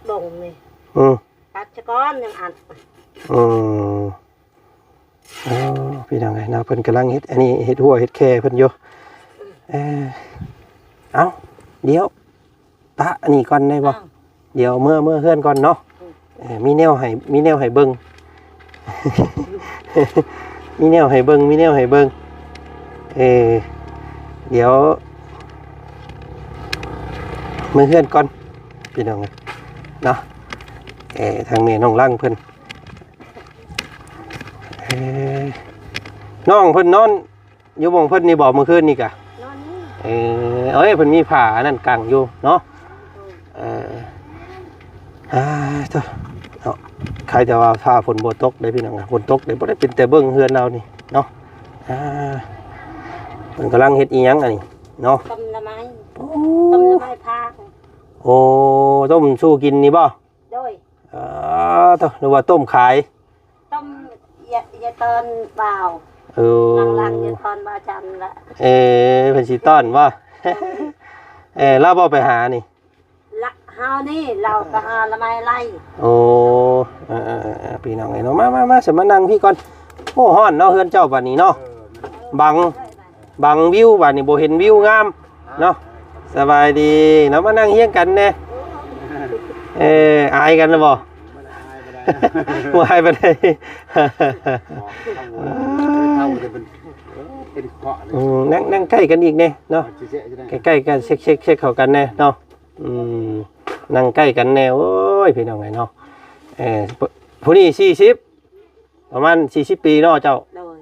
ບົງນີ້ ອືມ ຕັດຊະກ່ອນ ຍັງອັດ ອືມ ໂອ້ ພີ່ນ້ອງເອີຍເນາະ ເພິ່ນກຳລັງເຮັດອັນນີ້ ເຮັດຮົ້ວເຮັດແຄເພິ່ນຢູ່ ເອີ ເອົ້າ ດຽວ ປະອັນນີ້ກ່ອນໄດ້ບໍ່? ອ້າວ ດຽວເມືອ ເມືອເຮືອນກ່ອນເນາະ ອືມ ເອີ ມີແນວໃຫ້ ມີແນວໃຫ້ເບິ່ງ ມີແນວໃຫ້ເບິ່ງ ມີແນວໃຫ້ເບິ່ງ ເອີ ດຽວເມືອເຮືອນກ່ອນ ພີ່ນ້ອງເອີຍເນາະ ເອີ ທາງແມ່ນ້ອງລັງເພິ່ນ ເອີ ນ້ອງເພິ່ນນອນ ຢູ່ໝ່ອງເພິ່ນນີ້ບໍ່ ມື້ຄືນນີ້ກະ? ນອນນີ້ ເອີ ເອີຍ ເພິ່ນມີຜ້າອັນນັ້ນກັງຢູ່ເນາະ ເອີ ອ່າ ໂທ້ ເນາະ ໃຄແຕ່ວ່າຟ້າຝົນບໍ່ຕົກເດ້ພີ່ນ້ອງ ຝົນຕົກເດ້ ບໍ່ໄດ້ເປັນແຕ່ເບິ່ງເຮືອນລາວນີ້ເນາະ ອ່າ ເພິ່ນກຳລັງເຮັດອີ່ຫຍັງອັນນີ້ເນາະ ຕົ້ມໜໍ່ໄມ້ ໂອ້ ຕົ້ມໜໍ່ໄມ້ພາ ໂອ້ ຕົ້ມສູ່ກິນນີ້ບໍ່? ໂດຍ ເອີ ໂທ້ ນຶກວ່າຕົ້ມຂາຍ ຕົ້ມ ຢາ ຢາຕອນບ່າວ ເອີ ຫຼັງໆ ຢາຕອນບ່າວຈັນລະ ເອີ ເພິ່ນຊິຕ້ອນບໍ່? ເອີ ລາວບໍ່ໄປຫານີ້ ລະ ເຮົານີ້ ລາວໄປຫາໜໍ່ໄມ້ໄລ່ ໂອ້ ເອີ ເອີ ເອີ ເອີ ພີ່ນ້ອງເອີຍເນາະ ມາ ມາ ມາ ສະມານັ່ງພີ້ກ່ອນ ໂອ້ ຮ້ອນເນາະ ເຮືອນເຈົ້າບາດນີ້ເນາະ ເອີ ບັງ ບັງວິວບາດນີ້ ບໍ່ເຫັນວິວງາມເນາະ ສະບາຍດີເນາະ ມານັ່ງຮຽງກັນແດ່ ເອີ ອາຍກັນລະບໍ່? ບໍ່ອາຍປານໃດ ບໍ່ອາຍປານໃດ ເປັນເພາະ ອືມ ນັ່ງ ນັ່ງໃກ້ກັນອີກແດ່ເນາະ ໃກ້ໆ ກັນ ເຊັກໆ ເຊັກເຂົ້າກັນແດ່ເນາະ ອືມ ນັ່ງໃກ້ກັນແດ່ ໂອ້ຍ ພີ່ນ້ອງເອີຍເນາະ ເອີ ຜູ້ນີ້ສີ່ສິບ ປະມານສີ່ສິບປີເນາະເຈົ້າ ໂດຍ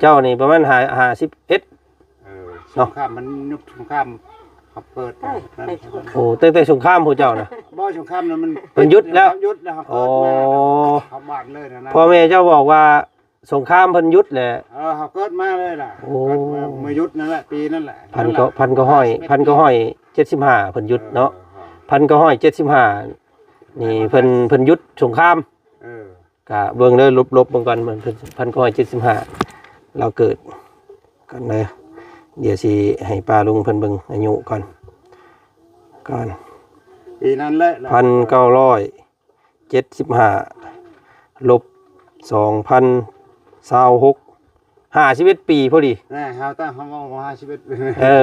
ເຈົ້ານີ້ປະມານຫ້າ ຫ້າສິບເອັດ ເອີ ເນາະ ສົງຄາມມັນຍຸກສົງຄາມເຂົາເປີດ ເອີ ໂອ້ ຕັ້ງແຕ່ສົງຄາມພວກເຈົ້ານະ ບໍ່ ສົງຄາມນັ້ນມັນ ເພິ່ນຢຸດແລ້ວ ຢຸດແລ້ວ ເຂົາເກີດມາ ໂອ້ ເຂົາບ້ານເລີຍນະ ພໍ່ແມ່ເຈົ້າບອກວ່າສົງຄາມເພິ່ນຢຸດແຫຼະ ເອີ ເຮົາເກີດມາເລີຍລະ ໂອ້ ເກີດມາເມື່ອຢຸດນັ້ນແຫຼະ ປີນັ້ນແຫຼະ ພັນເກົ້າ ພັນເກົ້າຮ້ອຍ ພັນເກົ້າຮ້ອຍເຈັດສິບຫ້າ ເພິ່ນຢຸດເນາະ ເອີ ພັນເກົ້າຮ້ອຍເຈັດສິບຫ້າ ນີ້ເພິ່ນ ເພິ່ນຢຸດສົງຄາມ ເອີ ກະເບິ່ງເດີ ລົບ ລົບເບິ່ງກ່ອນ ເພິ່ນ ພັນເກົ້າຮ້ອຍເຈັດສິບຫ້າ ລາວເກີດກ່ອນເດີ ດຽວຊິໃຫ້ປ້າລຸງເພິ່ນເບິ່ງອາຍຸກ່ອນ ກ່ອນ ປີນັ້ນແຫຼະ ພັນເກົ້າຮ້ອຍເຈັດສິບຫ້າ ລົບ ສອງພັນຊາວຫົກ ຫ້າສິບເອັດປີພໍດີ. ແນ່ ເຮົາຕັ້ງ ເຮົາເວົ້າ ຫ້າສິບເອັດປີ ເອີ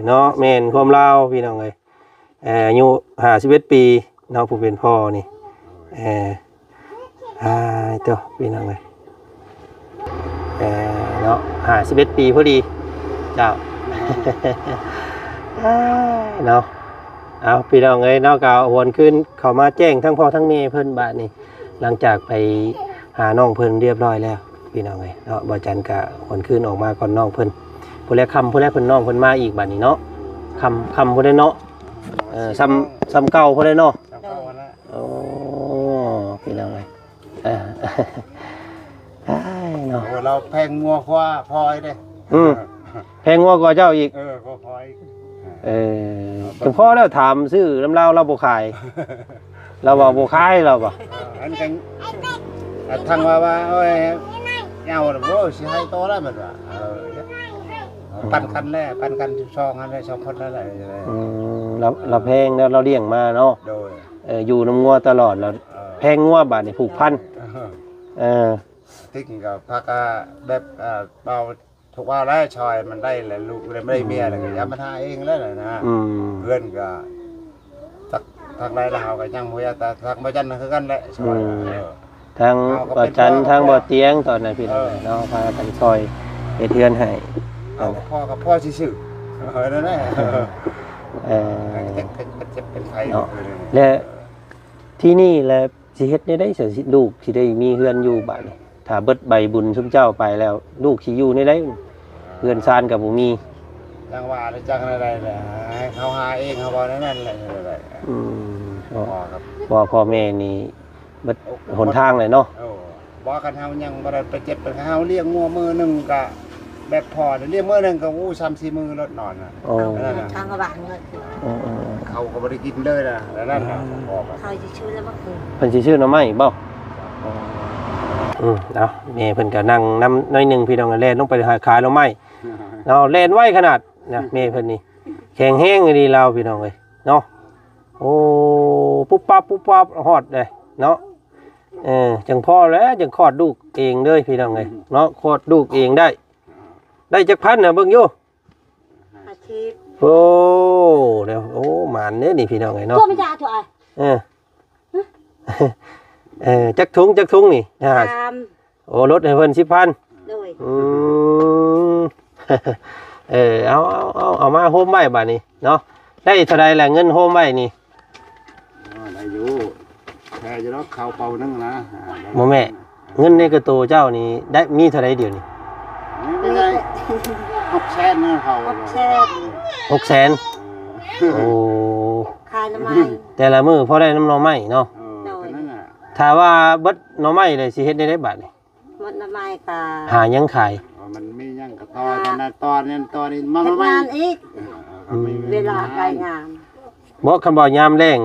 ເນາະ ແມ່ນຄວາມລາວ ພີ່ນ້ອງເອີຍ. ເອີ ອາຍຸຫ້າສິບເອັດປີເນາະ ຜູ້ເປັນພໍ່ນີ້. ເອີ ອ້າຍ ໂທ້ ພີ່ນ້ອງເອີຍ ເອີ ເນາະ ຫ້າສິບເອັດປີພໍດີ ເຈົ້າ ອ້າຍ ເນາະ. ເອົາ ພີ່ນ້ອງເອີຍເນາະ ກໍຫວນຄືນເຂົ້າມາແຈ້ງທັງພໍ່ທັງແມ່ເພິ່ນບາດນີ້ ຫຼັງຈາກໄປຫານ້ອງເພິ່ນຮຽບຮ້ອຍແລ້ວ ພີ່ນ້ອງເອີຍເນາະ. ບ່າວຈັນກໍຫວນຄືນອອກມາກ່ອນນ້ອງເພິ່ນ ພຸ້ນແຫຼະ ຄ່ຳພຸ້ນແຫຼະ ເພິ່ນ ນ້ອງເພິ່ນມາອີກບາດນີ້ເນາະ ຄ່ຳ ຄ່ຳພຸ້ນແຫຼະເນາະ. ເອີ ສ່ຳ ສ່ຳເກົ່າພຸ້ນແຫຼະເນາະ. ໂອ້ ພີ່ນ້ອງເອີຍ ເອີ ອ້າຍເນາະ. ໂອ້ ລາວແພງງົວກວ່າພໍ່ອີກເດ້. ອືມ ແພງງົວກວ່າເຈົ້າອີກ. ເອີ ກວ່າພໍ່ອີກ. ເອີ ເອີ ຈັ່ງພໍແລ້ວ ຖາມຊື້ນຳລາວ ລາວບໍ່ຂາຍ ລາວວ່າບໍ່ຂາຍ ລາວວ່າ. ເອີ ອັນກັນ ທາງວ່າ ວ່າ ໂອ້ຍ ເອົາລະ ໂອ້ຍ ຊິໃຫ້ຕໍ່ລະ ເພິ່ນວ່າ. ເອີ ປັນກັນແຫຼະ ປັນກັນສິບສອງຫັ້ນແຫຼະ ສອງຄົນນັ້ນແຫຼະ. ອືມ ລາວ ລາວແພງແລ້ວ ລາວລ້ຽງມາເນາະ. ໂດຍ. ເອີ ຢູ່ນຳງົວຕະຫຼອດ ແລ້ວ ເອີ ແພງງົວບາດນີ້ ຜູກພັນ. ເອີ ເອີ ຕິກກໍພາກະແບບ ເອີ ເວົ້າ ທຸກວ່າແລ້ວ ຊ່ອຍມັນໄດ້ແຫຼະ ລູກໄດ້ເມຍແລ້ວ ກໍຢ່າມັນຫາເອງແລ້ວນະ. ອືມ ເຮືອນກໍຈັກທາງໃດລະ ເຮົາກໍຍັງບໍ່ຢາກ ແຕ່ທາງບໍ່ຈັນຄືກັນແຫຼະ ຊ່ອຍ. ອືມ ເອີ ທາງບໍ່ຈັນ ທາງບໍ່ຕຽງ ຕອນນັ້ນ ພີ່ນ້ອງເນາະ ພາກັນຊ່ອຍເຮັດເຮືອນໃຫ້. ເອົາພໍກັບພໍຊື່ໆ ເອີ ນັ້ນແຫຼະ. ເອີ ເອີ ເຈັບເປັນໄຂ້ເນາະ. ແລະ ທີ່ນີ້ແຫຼະ ຊິເຮັດແນວໃດ ຊິລູກຊິໄດ້ມີເຮືອນຢູ່ບາດນີ້? ຖ້າເບິດໃບບຸນຊຸມເຈົ້າໄປແລ້ວ ລູກຊິຢູ່ແນວໃດ? ເຮືອນຊານກໍບໍ່ມີ. ຈັ່ງວ່າແຫຼະ ຈັກແນວໃດແຫຼະ ໃຫ້ເຂົາຫາເອງ ເຮົາເວົ້າແນວນັ້ນແຫຼະ. ອືມ ເພາະພໍ່ແມ່ນີ້ເບິດຫົນທາງເລີຍເນາະ. ເອີ ບໍ່ ຄັນເຮົາຍັງບໍ່ໄດ້ໄປເຈັບ ຄັນເຮົາລ້ຽງງົວມື້ໜຶ່ງກະ ແບບພໍ່ລ້ຽງມື້ໜຶ່ງກໍ ໂອ້ ສາມສີ່ມື້ລົດນອນນະ. ໂອ້ ທາງກະບານເງິນ ເອີໆ ເຂົາກໍບໍ່ໄດ້ກິນເລີຍນະ ແລ້ວນັ້ນນະ. ອືມ ເຂົາຊິຊື້ແລ້ວບໍ່ຄື ເພິ່ນຊິຊື້ໜໍ່ໄມ້ບໍ່? ອໍ ອືມ ເອົາ ແມ່ເພິ່ນກໍນັ່ງນຳໜ້ອຍໜຶ່ງ ພີ່ນ້ອງ ແລ່ນລົງໄປຫາຂາໜໍ່ໄມ້ເນາະ. ແລ່ນໄວຂະໜາດນະ ແມ່ເພິ່ນນີ້ ແຂງແຮງອີ່ຫຼີລາວ ພີ່ນ້ອງເອີຍເນາະ. ໂອ້ ປຸບປັບ ປຸບປັບ ຮອດເດ້ເນາະ. ເອີ ຈັ່ງພໍແລ້ວ ຈັ່ງຄອດລູກເອງເດີ ພີ່ນ້ອງເອີຍເນາະ. ຄອດລູກເອງໄດ້ ໄດ້ຈັກພັນນະ ເບິ່ງຢູ່. ຫ້າສິບ. ໂອ້ ແລ້ວ ໂອ້ ໝານເດ້ນີ້ ພີ່ນ້ອງເອີຍເນາະ. ຕົວມັນຢາຕົວ ເອີ ເອີ ຈັກຖົງ ຈັກຖົງນີ້? ສາມ. ໂອ້ ລົດໃຫ້ເພິ່ນສິບພັນ. ໂດຍ. ອືມ ເອີ ເອົາ ເອົາ ເອົາ ເອົາມາໂຮມໄວ້ບາດນີ້ເນາະ. ໄດ້ເທົ່າໃດລະ ເງິນໂຮມໄວ້ນີ້? ອໍ ໄດ້ຢູ່ ແທ້ຢູ່ດອກ ເຂົ້າເປົາໜຶ່ງນະ. ອ່າ ບໍ່ແມ່ ເງິນໃນກະໂຕເຈົ້ານີ້ໄດ້ ມີເທົ່າໃດດຽວນີ້? ນີ້ໄດ້ຫົກແສນນະ ເຂົາ ຫົກແສນ. ຫົກແສນ. ເອີ ໂອ້ ຂາຍໜໍ່ໄມ້ ແຕ່ລະມື້ພໍໄດ້ນຳໜໍ່ໄມ້ເນາະ. ເອີ ໂດຍ ເທົ່ານັ້ນນະ. ຖ້າວ່າເບິດໜໍ່ໄມ້ແລ້ວ ຊິເຮັດແນວໃດບາດນີ້? ໝົດໜໍ່ໄມ້ກະຫາຫຍັງຂາຍ? ມັນມີຫຍັງກະຕໍ່ ເອີ ນັ້ນນະ ຕໍ່ນັ້ນຕໍ່ນີ້ ມາເຮັດງານອີກ. ເອີ ອືມ ເວລາໄປງານ. ບໍ່ ຄັນວ່າຍາມແລ້ງ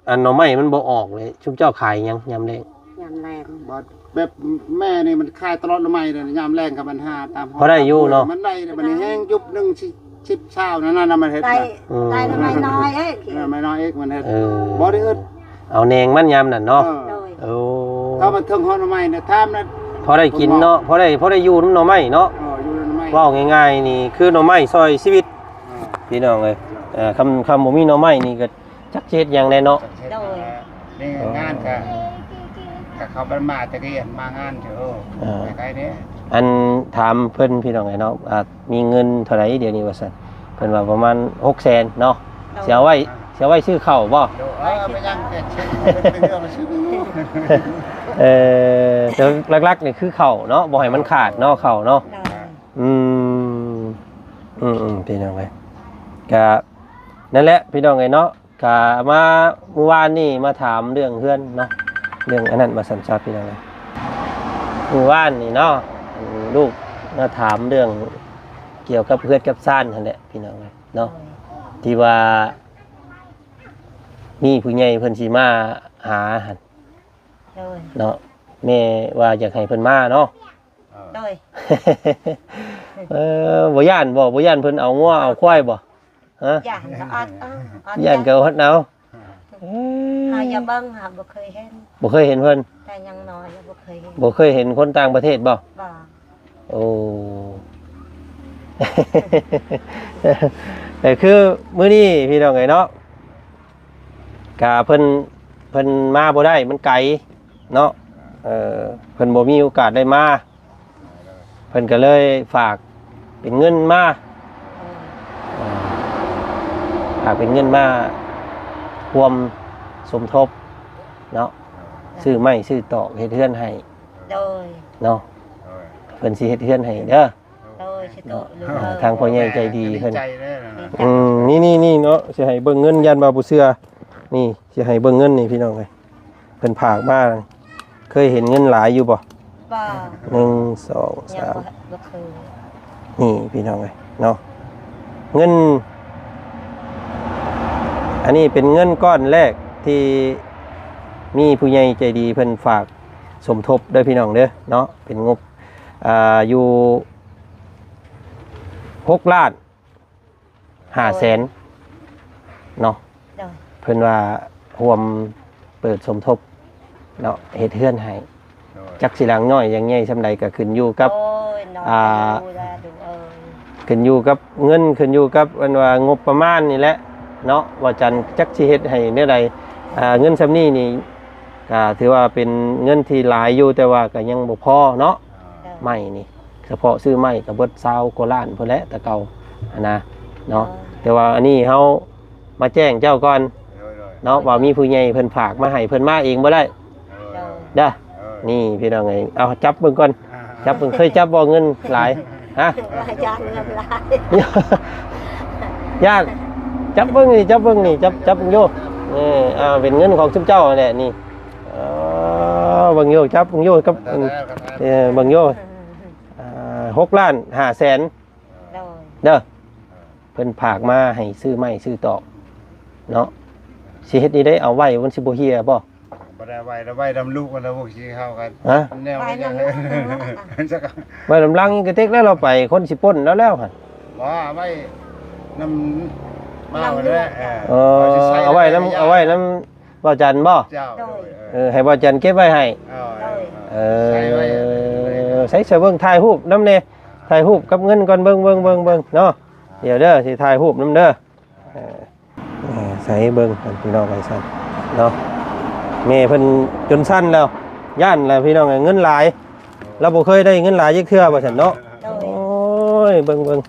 ອັນໜໍ່ໄມ້ມັນບໍ່ອອກເລີຍ ຊຸມເຈົ້າຂາຍຫຍັງຍາມແລ້ງ? ຍາມແລ້ງ ບໍ່ ແບບແມ່ນີ້ມັນຂາຍຕະຫຼອດໜໍ່ໄມ້ເລີຍ ຍາມແລ້ງກໍມັນຫາຕາມ ພໍໄດ້ຢູ່ເນາະ. ມັນໄດ້ ບັດນີ້ແຮງຈຸບໜຶ່ງ ສິບ ຊາວນັ້ນນະ ມັນເຮັດໄດ້. ອືມ ໄດ້ໜໍ່ໄມ້ນ້ອຍເອີຍ ເອີ ໄມ້ນ້ອຍເອກມັນເຮັດ. ເອີ ບໍ່ໄດ້ອຶດ ເອົາແນງມັນຍາມນັ້ນເນາະ. ເອີ ໂດຍ. ໂອ້ ຖ້າມັນເຖິງຮອດໜໍ່ໄມ້ນະ ຖາມນະ ພໍໄດ້ກິນເນາະ ພໍໄດ້ ພໍໄດ້ຢູ່ນຳໜໍ່ໄມ້ເນາະ. ເອີ ຢູ່ນຳໜໍ່ໄມ້ ເວົ້າງ່າຍໆນີ້ ຄືໜໍ່ໄມ້ຊ່ອຍຊີວິດ. ເອີ ພີ່ນ້ອງເອີຍ ເອີ ຄຳ ຄຳບໍ່ມີໜໍ່ໄມ້ນີ້ກໍ ຈັກຊິເຮັດຫຍັງແດ່ເນາະ. ໂດຍ. ນີ້ງານກະ ກະເຂົາໄປມາແຕ່ກີ້ ມາງານເທື່ອ ເອີ ເອີ ໃກ້ໆເດ້. ອັນ ຖາມເພິ່ນ ພີ່ນ້ອງເອີຍເນາະ ວ່າມີເງິນເທົ່າໃດດຽວນີ້ວ່າຊັ້ນ ເພິ່ນວ່າປະມານຫົກແສນເນາະ. ໂດຍ. ຊິເອົາໄວ້ ຊິເອົາໄວ້ຊື້ເຂົ້າບໍ່? ໂດຍ. ເອີ ໄປຍັງແຕ່ຊື້ ເປັນເລື່ອງຊື້. ເອີ ແຕ່ຫຼັກໆນີ້ຄືເຂົ້າເນາະ ບໍ່ໃຫ້ມັນຂາດເນາະ ເຂົ້າເນາະ. ໂດຍ. ອືມ ອືມໆ ພີ່ນ້ອງເອີຍ ກະນັ້ນແຫຼະ ພີ່ນ້ອງເອີຍເນາະ. ກະມາມື້ວານນີ້ມາຖາມເລື່ອງເຮືອນເນາະ ເລື່ອງອັນນັ້ນວ່າຊັ້ນຊະ ພີ່ນ້ອງເອີຍ. ມື້ວານນີ້ເນາະ ອັນລູກມາຖາມເລື່ອງກ່ຽວກັບເຮືອນກັບຊານຫັ້ນແຫຼະ ພີ່ນ້ອງເອີຍເນາະ. ໂດຍ. ທີ່ວ່າມີຜູ້ໃຫຍ່ເພິ່ນຊິມາຫາຫັ້ນ. ໂດຍ. ເນາະ ແມ່ວ່າຢາກໃຫ້ເພິ່ນມາເນາະ. ໂດຍ. ເອີ ບໍ່ຢ້ານບໍ່? ບໍ່ຢ້ານເພິ່ນເອົາງົວເອົາຄວາຍບໍ່? ຮະ? ຢ້ານກໍອອດເອົາ ຢ້ານກໍອອດເອົາ. ເອີ ຫາຢ່າເບິ່ງ ຫາບໍ່ເຄີຍເຫັນ ບໍ່ເຄີຍເຫັນເພິ່ນ ແຕ່ຍັງນ້ອຍແລ້ວບໍ່ເຄີຍເຫັນ ບໍ່ເຄີຍເຫັນຄົນຕ່າງປະເທດບໍ່? ບໍ່ ໂອ້ ກໍຄືມື້ນີ້ພີ່ນ້ອງເອີຍເນາະ ກະເພິ່ນ ເພິ່ນມາບໍ່ໄດ້ ມັນໄກເນາະ ເອີ ເພິ່ນບໍ່ມີໂອກາດໄດ້ມາ ເພິ່ນກໍເລີຍຝາກເປັນເງິນມາ ເອີ ຝາກເປັນເງິນມາຮ່ວມສົມທົບເນາະ ຊື້ໄມ້ຊື້ຕອກເຮັດເຮືອນໃຫ້ ໂດຍ ເນາະ ໂດຍ ເພິ່ນຊິເຮັດເຮືອນໃຫ້ເດີ ໂດຍ ສາທຸ ເອີ ທາງພໍ່ໃຫຍ່ໃຈດີເພິ່ນ ດີໃຈເດີ ອືມ ນີ້ໆໆເນາະ ຊິໃຫ້ເບິ່ງເງິນ ຢ້ານວ່າບໍ່ເຊື່ອ ນີ້ ຊິໃຫ້ເບິ່ງເງິນນີ້ພີ່ນ້ອງເອີຍ ເພິ່ນຝາກມາ ເຄີຍເຫັນເງິນຫຼາຍຢູ່ບໍ່? ບໍ່ ໜຶ່ງ ສອງ ຍັງ ສາມ ບໍ່ ບໍ່ເຄີຍ ນີ້ພີ່ນ້ອງເອີຍເນາະ ເງິນ ອັນນີ້ເປັນເງິນກ້ອນແລກທີ່ມີຜູ້ໃຫຍ່ໃຈດີເພິ່ນຝາກສົມທົບເດີພີ່ນ້ອງເດີເນາະ ເປັນງົບ ອ່າ ຢູ່ ຫົກລ້ານຫ້າແສນເນາະ ໂດຍ ເພິ່ນວ່າຮ່ວມເປີດສົມທົບເນາະ ເຮັດເຮືອນໃຫ້ ໂດຍ ຈັກຊິຫຼັງນ້ອຍຢ່າງໃຫຍ່ສ່ຳໃດກໍຂຶ້ນຢູ່ກັບ ໂອ້ຍ ນ້ອງ ອ່າ ກໍຮູ້ແລ້ວ ລູກເອີຍ ຂຶ້ນຢູ່ກັບເງິນ ຂຶ້ນຢູ່ກັບ ອັນວ່າງົບປະມານນີ້ແຫຼະເນາະ ວ່າຈັນຈັກຊິເຮັດໃຫ້ແນວໃດ ອ່າ ເງິນສ່ຳນີ້ນີ້ ກໍຖືວ່າເປັນເງິນທີ່ຫຼາຍຢູ່ ແຕ່ວ່າກໍຍັງບໍ່ພໍເນາະ ໂດຍ ໄມ້ນີ້ ສະເພາະຊື້ໄມ້ກໍເບິດຊາວກວ່າລ້ານພຸ້ນແຫຼະແຕ່ເກົ່າຫັ້ນນະເນາະ ໂດຍ ແຕ່ວ່າອັນນີ້ເຮົາມາແຈ້ງເຈົ້າກ່ອນ ໂດຍໆ ເນາະ ວ່າມີຜູ້ໃຫຍ່ເພິ່ນຝາກມາໃຫ້ ເພິ່ນມາເອງບໍ່ໄດ້ ໂດຍ ເດີ ໂດຍ ນີ້ພີ່ນ້ອງເອີຍ ເອົາຈັບເບິ່ງກ່ອນ ອ່າ ຈັບເບິ່ງ ເຄີຍຈັບບໍ່ເງິນຫຼາຍ? ຮະ? ວ່າຢ້ານເງິນຫຼາຍ ຢ້ານ ຈັບເບິ່ງນີ້ ຈັບເບິ່ງນີ້ ຈັບ ຈັບເບິ່ງຢູ່ ເອີ ອ່າ ເປັນເງິນຂອງຊຸມເຈົ້າຫັ້ນແຫຼະນີ້ ເອີ ເບິ່ງຢູ່ ຈັບເບິ່ງຢູ່ກັບ ເອີ ເບິ່ງຢູ່ ອ່າ ຫົກລ້ານຫ້າແສນ ໂດຍ ເດີ ເພິ່ນຝາກມາໃຫ້ຊື້ໄມ້ຊື້ຕອກເນາະ ຊິເຮັດແນວໃດ ເອົາໄວ້ມັນຊິບໍ່ເຫ່ຍບໍ່? ບໍ່ໄດ້ໄວ້ ໄວ້ນຳລູກນຳພວກຊິເຮົາກັນ ຮະ? ແນວ ໄວ້ນຳ ໄວ້ນຳຫຼັງກະເຕັກແລ້ວ ລາວໄປ ຄົນຊິປົນລາວແລ້ວຫັ້ນ ບໍ່ ໄວ້ນຳມາແຫຼະ ເອີ ເອົາໄວ້ນຳ ເອົາໄວ້ນຳ ບ່າວຈັນບໍ່? ເຈົ້າ ໂດຍ ເອີ ໃຫ້ບ່າວຈັນເກັບໄວ້ໃຫ້ ເອີ ໃສ່ເບິ່ງ ຖ່າຍຮູບນຳແດ່ ຖ່າຍຮູບກັບເງິນກ່ອນ ເບິ່ງ ເບິ່ງ ເບິ່ງ ເບິ່ງເນາະ ດຽວເດີ ຊິຖ່າຍຮູບນຳເດີ ເອີ ໃສ່ເບິ່ງ ພີ່ນ້ອງເອີຍ ຊັ້ນເນາະ ແມ່ເພິ່ນຈົນສັ່ນແລ້ວ ຢ້ານແລ້ວ ພີ່ນ້ອງເອີຍ ເງິນຫຼາຍ ລາວບໍ່ເຄີຍໄດ້ເງິນຫຼາຍຈັກເທື່ອວ່າຊັ້ນເນາະ ໂດຍ ໂອ້ຍ ເບິ່ງ ເບິ່ງ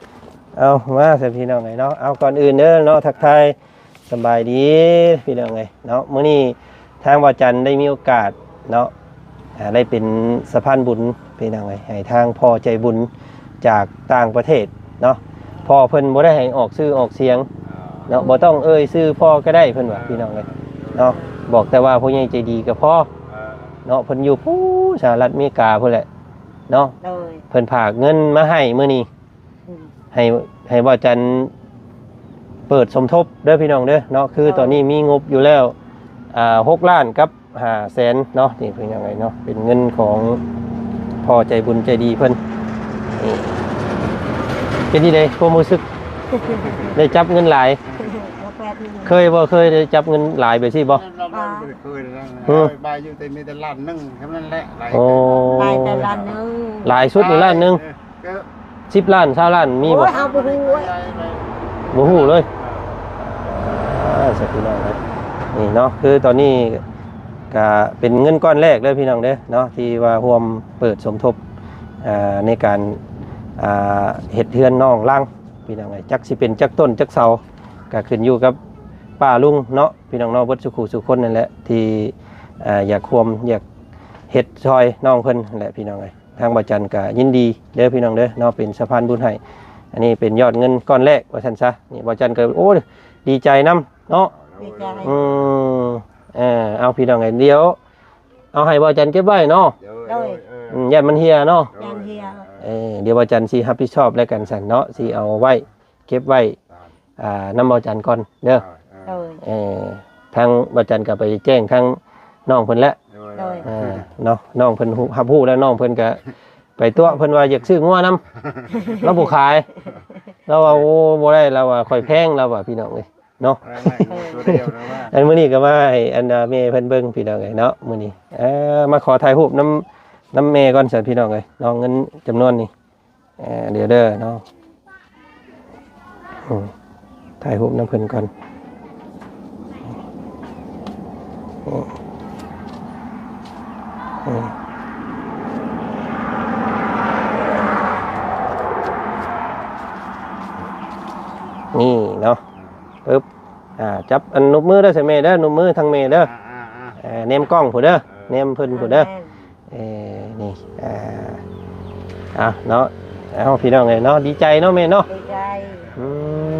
ເອົາ ມາຊັ້ນ ພີ່ນ້ອງເອີຍເນາະ ເອົາ ກ່ອນອື່ນເດີເນາະ ທັກທາຍ ສະບາຍດີພີ່ນ້ອງເອີຍເນາະ ມື້ນີ້ທາງບ່າວຈັນໄດ້ມີໂອກາດເນາະ ອ່າ ໄດ້ເປັນສະພານບຸນພີ່ນ້ອງເອີຍ ໃຫ້ທາງພໍ່ໃຈບຸນຈາກຕ່າງປະເທດເນາະ ພໍ່ເພິ່ນບໍ່ໄດ້ໃຫ້ອອກຊື່ອອກສຽງເນາະ ບໍ່ຕ້ອງເອີ່ຍຊື່ພໍ່ກໍໄດ້ເພິ່ນວ່າ ພີ່ນ້ອງເອີຍເນາະ ບອກແຕ່ວ່າຜູ້ໃຫຍ່ໃຈດີກໍພໍເນາະ ເພິ່ນຢູ່ພຸ້ນ ສະຫະລັດອາເມລິກາພຸ້ນແຫຼະເນາະ ໂດຍ ເພິ່ນຝາກເງິນມາໃຫ້ມື້ນີ້ ອືມ ໃຫ້ ໃຫ້ບ່າວຈັນເປີດສົມທົບເດີພີ່ນ້ອງເດີເນາະ ຄື ໂດຍ ຕອນນີ້ມີງົບຢູ່ແລ້ວ ອ່າ ຫົກລ້ານກັບຫ້າແສນເນາະ ນີ້ເປັນຫຍັງໄງເນາະ ເປັນເງິນຂອງພໍ່ໃຈບຸນໃຈດີເພິ່ນ ນີ້ ເປັນຈັ່ງໃດຄວາມຮູ້ສຶກ ໄດ້ຈັບເງິນຫຼາຍ? ບໍ່ເຄີຍ ເຄີຍບໍ່ ເຄີຍໄດ້ຈັບເງິນຫຼາຍແບບຊີ້ບໍ່? ບໍ່ ບໍ່ເຄີຍນະ ຫື ບາຍຢູ່ ແຕ່ມີແຕ່ລ້ານໜຶ່ງເທົ່ານັ້ນແຫຼະ ຫຼາຍ ໂອ້ ບາຍແຕ່ລ້ານໜຶ່ງ ຫຼາຍສຸດນີ້ລ້ານໜຶ່ງ ເອີ ສິບລ້ານ ຊາວລ້ານ ມີບໍ່? ໂອ້ຍ ເຮົາບໍ່ຮູ້ເວີຍ ບໍ່ຮູ້ເລີຍ ອ່າ ສາທຸເນາະ ນີ້ເນາະ ຄືຕອນນີ້ກະເປັນເງິນກ້ອນແລກເດີພີ່ນ້ອງເດີເນາະ ທີ່ວ່າຮ່ວມເປີດສົມທົບ ອ່າ ໃນການ ອ່າ ເຮັດເຮືອນນອກຫຼັງພີ່ນ້ອງເອີຍ ຈັກຊິເປັນຈັກຕົ້ນຈັກເສົາ ກະຂຶ້ນຢູ່ກັບປ້າລຸງເນາະ ພີ່ນ້ອງເນາະ ເບິດສູ່ຄູ່ສູ່ຄົນນັ້ນແຫຼະ ທີ່ ອ່າ ຢາກຮ່ວມ ຢາກເຮັດຊ່ອຍນ້ອງເພິ່ນແຫຼະ ພີ່ນ້ອງເອີຍ ທາງບ່າວຈັນກໍຍິນດີເດີພີ່ນ້ອງເດີເນາະ ເປັນສະພານບຸນໃຫ້ ອັນນີ້ເປັນຍອດເງິນກ້ອນແລກວ່າຊັ້ນຊະ ນີ້ບ່າວຈັນກໍ ໂອ້ ດີໃຈນຳເນາະ ດີໃຈ ອືມ ເອີ ເອົາ ພີ່ນ້ອງເອີຍ ດຽວເອົາໃຫ້ບ່າວຈັນເກັບໄວ້ເນາະ ໂດຍ ໂດຍ ເອີ ອືມ ຢ້ານມັນເຫ່ຍເນາະ ຢ້ານເຫ່ຍ ເອີ ດຽວບ່າວຈັນຊິຮັບຜິດຊອບແລ້ວກັນຊັ້ນເນາະ ຊິເອົາໄວ້ ເກັບໄວ້ ອ່າ ນຳບ່າວຈັນກ່ອນເດີ ໂດຍ ເອີ ທາງບ່າວຈັນກໍໄປແຈ້ງທາງນ້ອງເພິ່ນແລ້ວ ໂດຍ ໂດຍ ເອີ ເນາະ ນ້ອງເພິ່ນຮູ້ ຮັບຮູ້ແລ້ວ ນ້ອງເພິ່ນກໍໄປຕົວະ ເພິ່ນວ່າຢາກຊື້ງົວນຳ ລາວບໍ່ຂາຍ ລາວວ່າ ໂອ້ ບໍ່ໄດ້ ລາວວ່າຂ້ອຍແພງ ລາວວ່າ ພີ່ນ້ອງເອີຍ ເນາະ ແມ່ນໆ ໂຕດຽວນະວ່າ ອັນມື້ນີ້ກໍມາໃຫ້ອັນ ອ່າ ແມ່ເພິ່ນເບິ່ງພີ່ນ້ອງເອີຍເນາະ ມື້ນີ້ ເອີ ມາຂໍຖ່າຍຮູບນຳ ນຳແມ່ກ່ອນຊັ້ນພີ່ນ້ອງເອີຍເນາະ ເງິນຈຳນວນນີ້ ເອີ ດຽວເດີເນາະ ອືມ ຖ່າຍຮູບນຳເພິ່ນກ່ອນ ນີ້ເນາະ ປຶບ ອ່າ ຈັບອັນນົບມືເດີ ໃສ່ແມ່ເດີ ນົບມືທາງແມ່ເດີ ອ່າໆໆ ເອີ ແນມກ້ອງພຸ້ນເດີ ເອີ ແນມເພິ່ນພຸ້ນເດີ ແມ່ນ ເອີ ນີ້ ອ່າ ເອົາເນາະ ເອົາ ພີ່ນ້ອງເອີຍເນາະ ດີໃຈເນາະແມ່ເນາະ ດີໃຈ ອື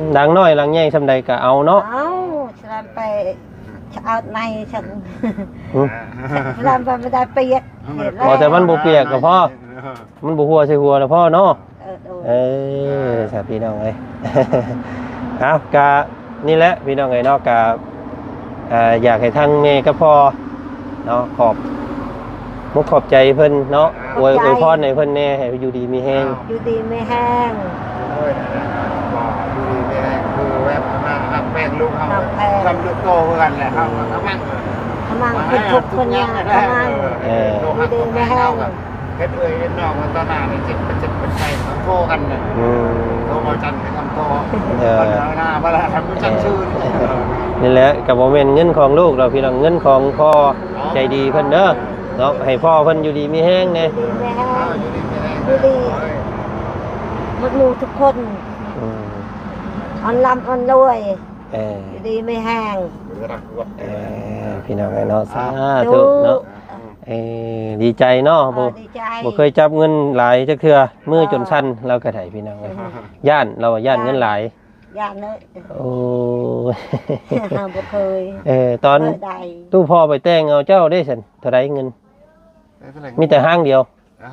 ມ ຫຼັງນ້ອຍຫຼັງໃຫຍ່ສ່ຳໃດກໍເອົາເນາະ ເອົາ ສະລັນໄປເອົາໃນຊັ້ນ ຫືມ ສະລັນໄປບໍ່ໄດ້ປຽກ ເອີ ແຕ່ມັນບໍ່ປຽກກໍພໍ ມັນບໍ່ຫົວໃສ່ຫົວແລ້ວພໍເນາະ ເອີ ໂດຍ ເອີ ສາ ພີ່ນ້ອງເອີຍ ເອົາ ກະນີ້ແຫຼະພີ່ນ້ອງເອີຍເນາະ ກະ ອ່າ ຢາກໃຫ້ທາງແມ່ກັບພໍ່ເນາະ ຂອບມຸກຂອບໃຈເພິ່ນເນາະ ອວຍ ອວຍພອນໃຫ້ເພິ່ນແດ່ ໃຫ້ຢູ່ດີມີແຮງ ຢູ່ດີມີແຮງ ໂອ້ຍ ຢູ່ດີມີແຮງ ຄືແບບມາຮັກແພງລູກເຮົາ ຮັກແພງ ສ່ຳລູກໂຕຄືກັນແຫຼະ ເຮົາກໍກະມັງ ກະມັງ ເພິ່ນທຸກເພິ່ນຍາກ ກະມັງ ເອີ ຢູ່ດີມີແຮງ ເຮັດເອື້ອຍເຮັດນ້ອງກັນຕໍ່ໜ້ານີ້ ເຈັບເປັນເຈັບເປັນໄຂ້ ຕ້ອງໂທກັນນະ ອືມ ໂທເວົ້າຈັນໃຫ້ຄຳໂທ ເອີ ບັດເອົາໜ້າ ບັດລະໃຫ້ຮູ້ຈັກຊື່ ເອີ ນີ້ແຫຼະ ກໍບໍ່ແມ່ນເງິນຂອງລູກດອກພີ່ນ້ອງ ເງິນຂອງພໍ່ໃຈດີເພິ່ນເດີ ເນາະ ໃຫ້ພໍ່ເພິ່ນຢູ່ດີມີແຮງແດ່ ຢູ່ດີມີແຮງ ຢູ່ດີມີແຮງ ຢູ່ດີ ໝົດໝູ່ທຸກຄົນ ອືມ ອອນລ່ຳອອນລວຍ ເອີ ຢູ່ດີມີແຮງ ເອີ ພີ່ນ້ອງເອີຍເນາະ ສາທຸເນາະ ເອີ ດີໃຈເນາະ ເອີ ບໍ່ ດີໃຈ ບໍ່ເຄີຍຈັບເງິນຫຼາຍຈັກເທື່ອ ມືຈົນສັ່ນ ລາວກໍໄດ້ພີ່ນ້ອງເອີຍ ຢ້ານ ລາວວ່າຢ້ານເງິນຫຼາຍ ຢ້ານເລີຍ ໂອ້ຍ ເຮົາບໍ່ເຄີຍ ເອີ ຕອນຕູ້ພໍ່ໄປແຕ່ງເອົາເຈົ້າເດ້ຊັ້ນ ເທົ່າໃດເງິນ ມີແຕ່ຫ້າງດຽວ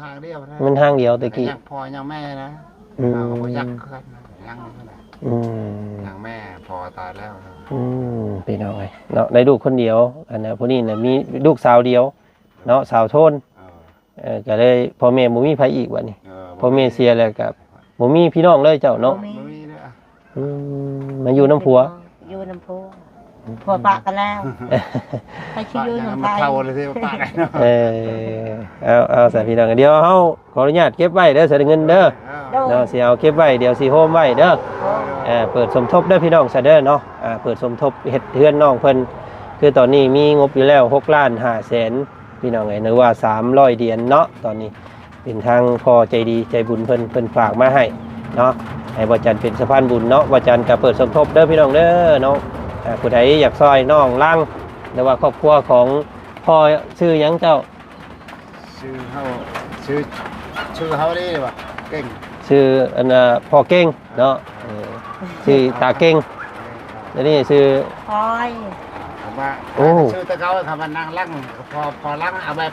ຫ້າງດຽວ ເງິນຫ້າງດຽວແຕ່ກີ້ ຍັງພໍ່ຍັງແມ່ນະ ອືມ ເຮົາກໍບໍ່ຢາກຄືກັນ ຍັງ ອືມ ຍັງແມ່ ພໍ່ຕາຍແລ້ວ ອືມ ພີ່ນ້ອງເອີຍເນາະ ໄດ້ລູກຄົນດຽວ ອັນນັ້ນ ຜູ້ນີ້ນະມີລູກສາວດຽວເນາະ ສາວໂທນ ເອີ ເອີ ກໍເລີຍພໍ່ແມ່ບໍ່ມີໃຜອີກບັດນີ້ ເອີ ພໍ່ແມ່ເສຍແລ້ວກໍບໍ່ມີພີ່ນ້ອງເລີຍເຈົ້າເນາະ ບໍ່ມີ ບໍ່ມີເລີຍ ອືມ ມາຢູ່ນຳຜົວ ຢູ່ນຳຜົວ ຜົວປະກັນແລ້ວ ໃຜຊິຢູ່ນຳໃຜ ເອີ ເອົາ ເອົາ ສາພີ່ນ້ອງ ດຽວເຮົາຂໍອະນຸຍາດເກັບໄວ້ເດີ ສາເງິນເດີ ໂດຍ ເນາະ ຊິເອົາເກັບໄວ້ ດຽວຊິໂຮມໄວ້ເດີ ໂດຍ ເອີ ເປີດສົມທົບເດີພີ່ນ້ອງ ສາເດີເນາະ ອ່າ ເປີດສົມທົບເຮັດເຮືອນນ້ອງເພິ່ນ ຄືຕອນນີ້ມີງົບຢູ່ແລ້ວຫົກລ້ານຫ້າແສນ ພີ່ນ້ອງເອີຍ ຫຼືວ່າສາມຮ້ອຍຫຼຽນເນາະ ຕອນນີ້ເປັນທາງພໍ່ໃຈດີໃຈບຸນເພິ່ນ ເພິ່ນຝາກມາໃຫ້ເນາະ ໃຫ້ບ່າວຈັນເປັນສະພານບຸນເນາະ ບ່າວຈັນກໍເປີດສົມທົບເດີພີ່ນ້ອງເດີເນາະ ອ່າ ຜູ້ໃດຢາກຊ່ອຍນ້ອງລັງ ຫຼືວ່າຄອບຄົວຂອງພໍ່ ຊື່ຫຍັງເຈົ້າ? ຊື່ເຮົາ ຊື່ ຊື່ເຮົາເດ້ວ່າ ເກັ່ງ ຊື່ອັນນ່າ ພໍ່ເກັ່ງເນາະ ເອີ ຊື່ຕາເກັ່ງ ດຽວນີ້ຊື່ ພອຍ ອ່າ ຄຳວ່າ ໂອ້ ຊື່ແຕ່ເກົ່າ ຄຳວ່ານາງລັງ ພໍ ພໍລັງ ເອົາແບບ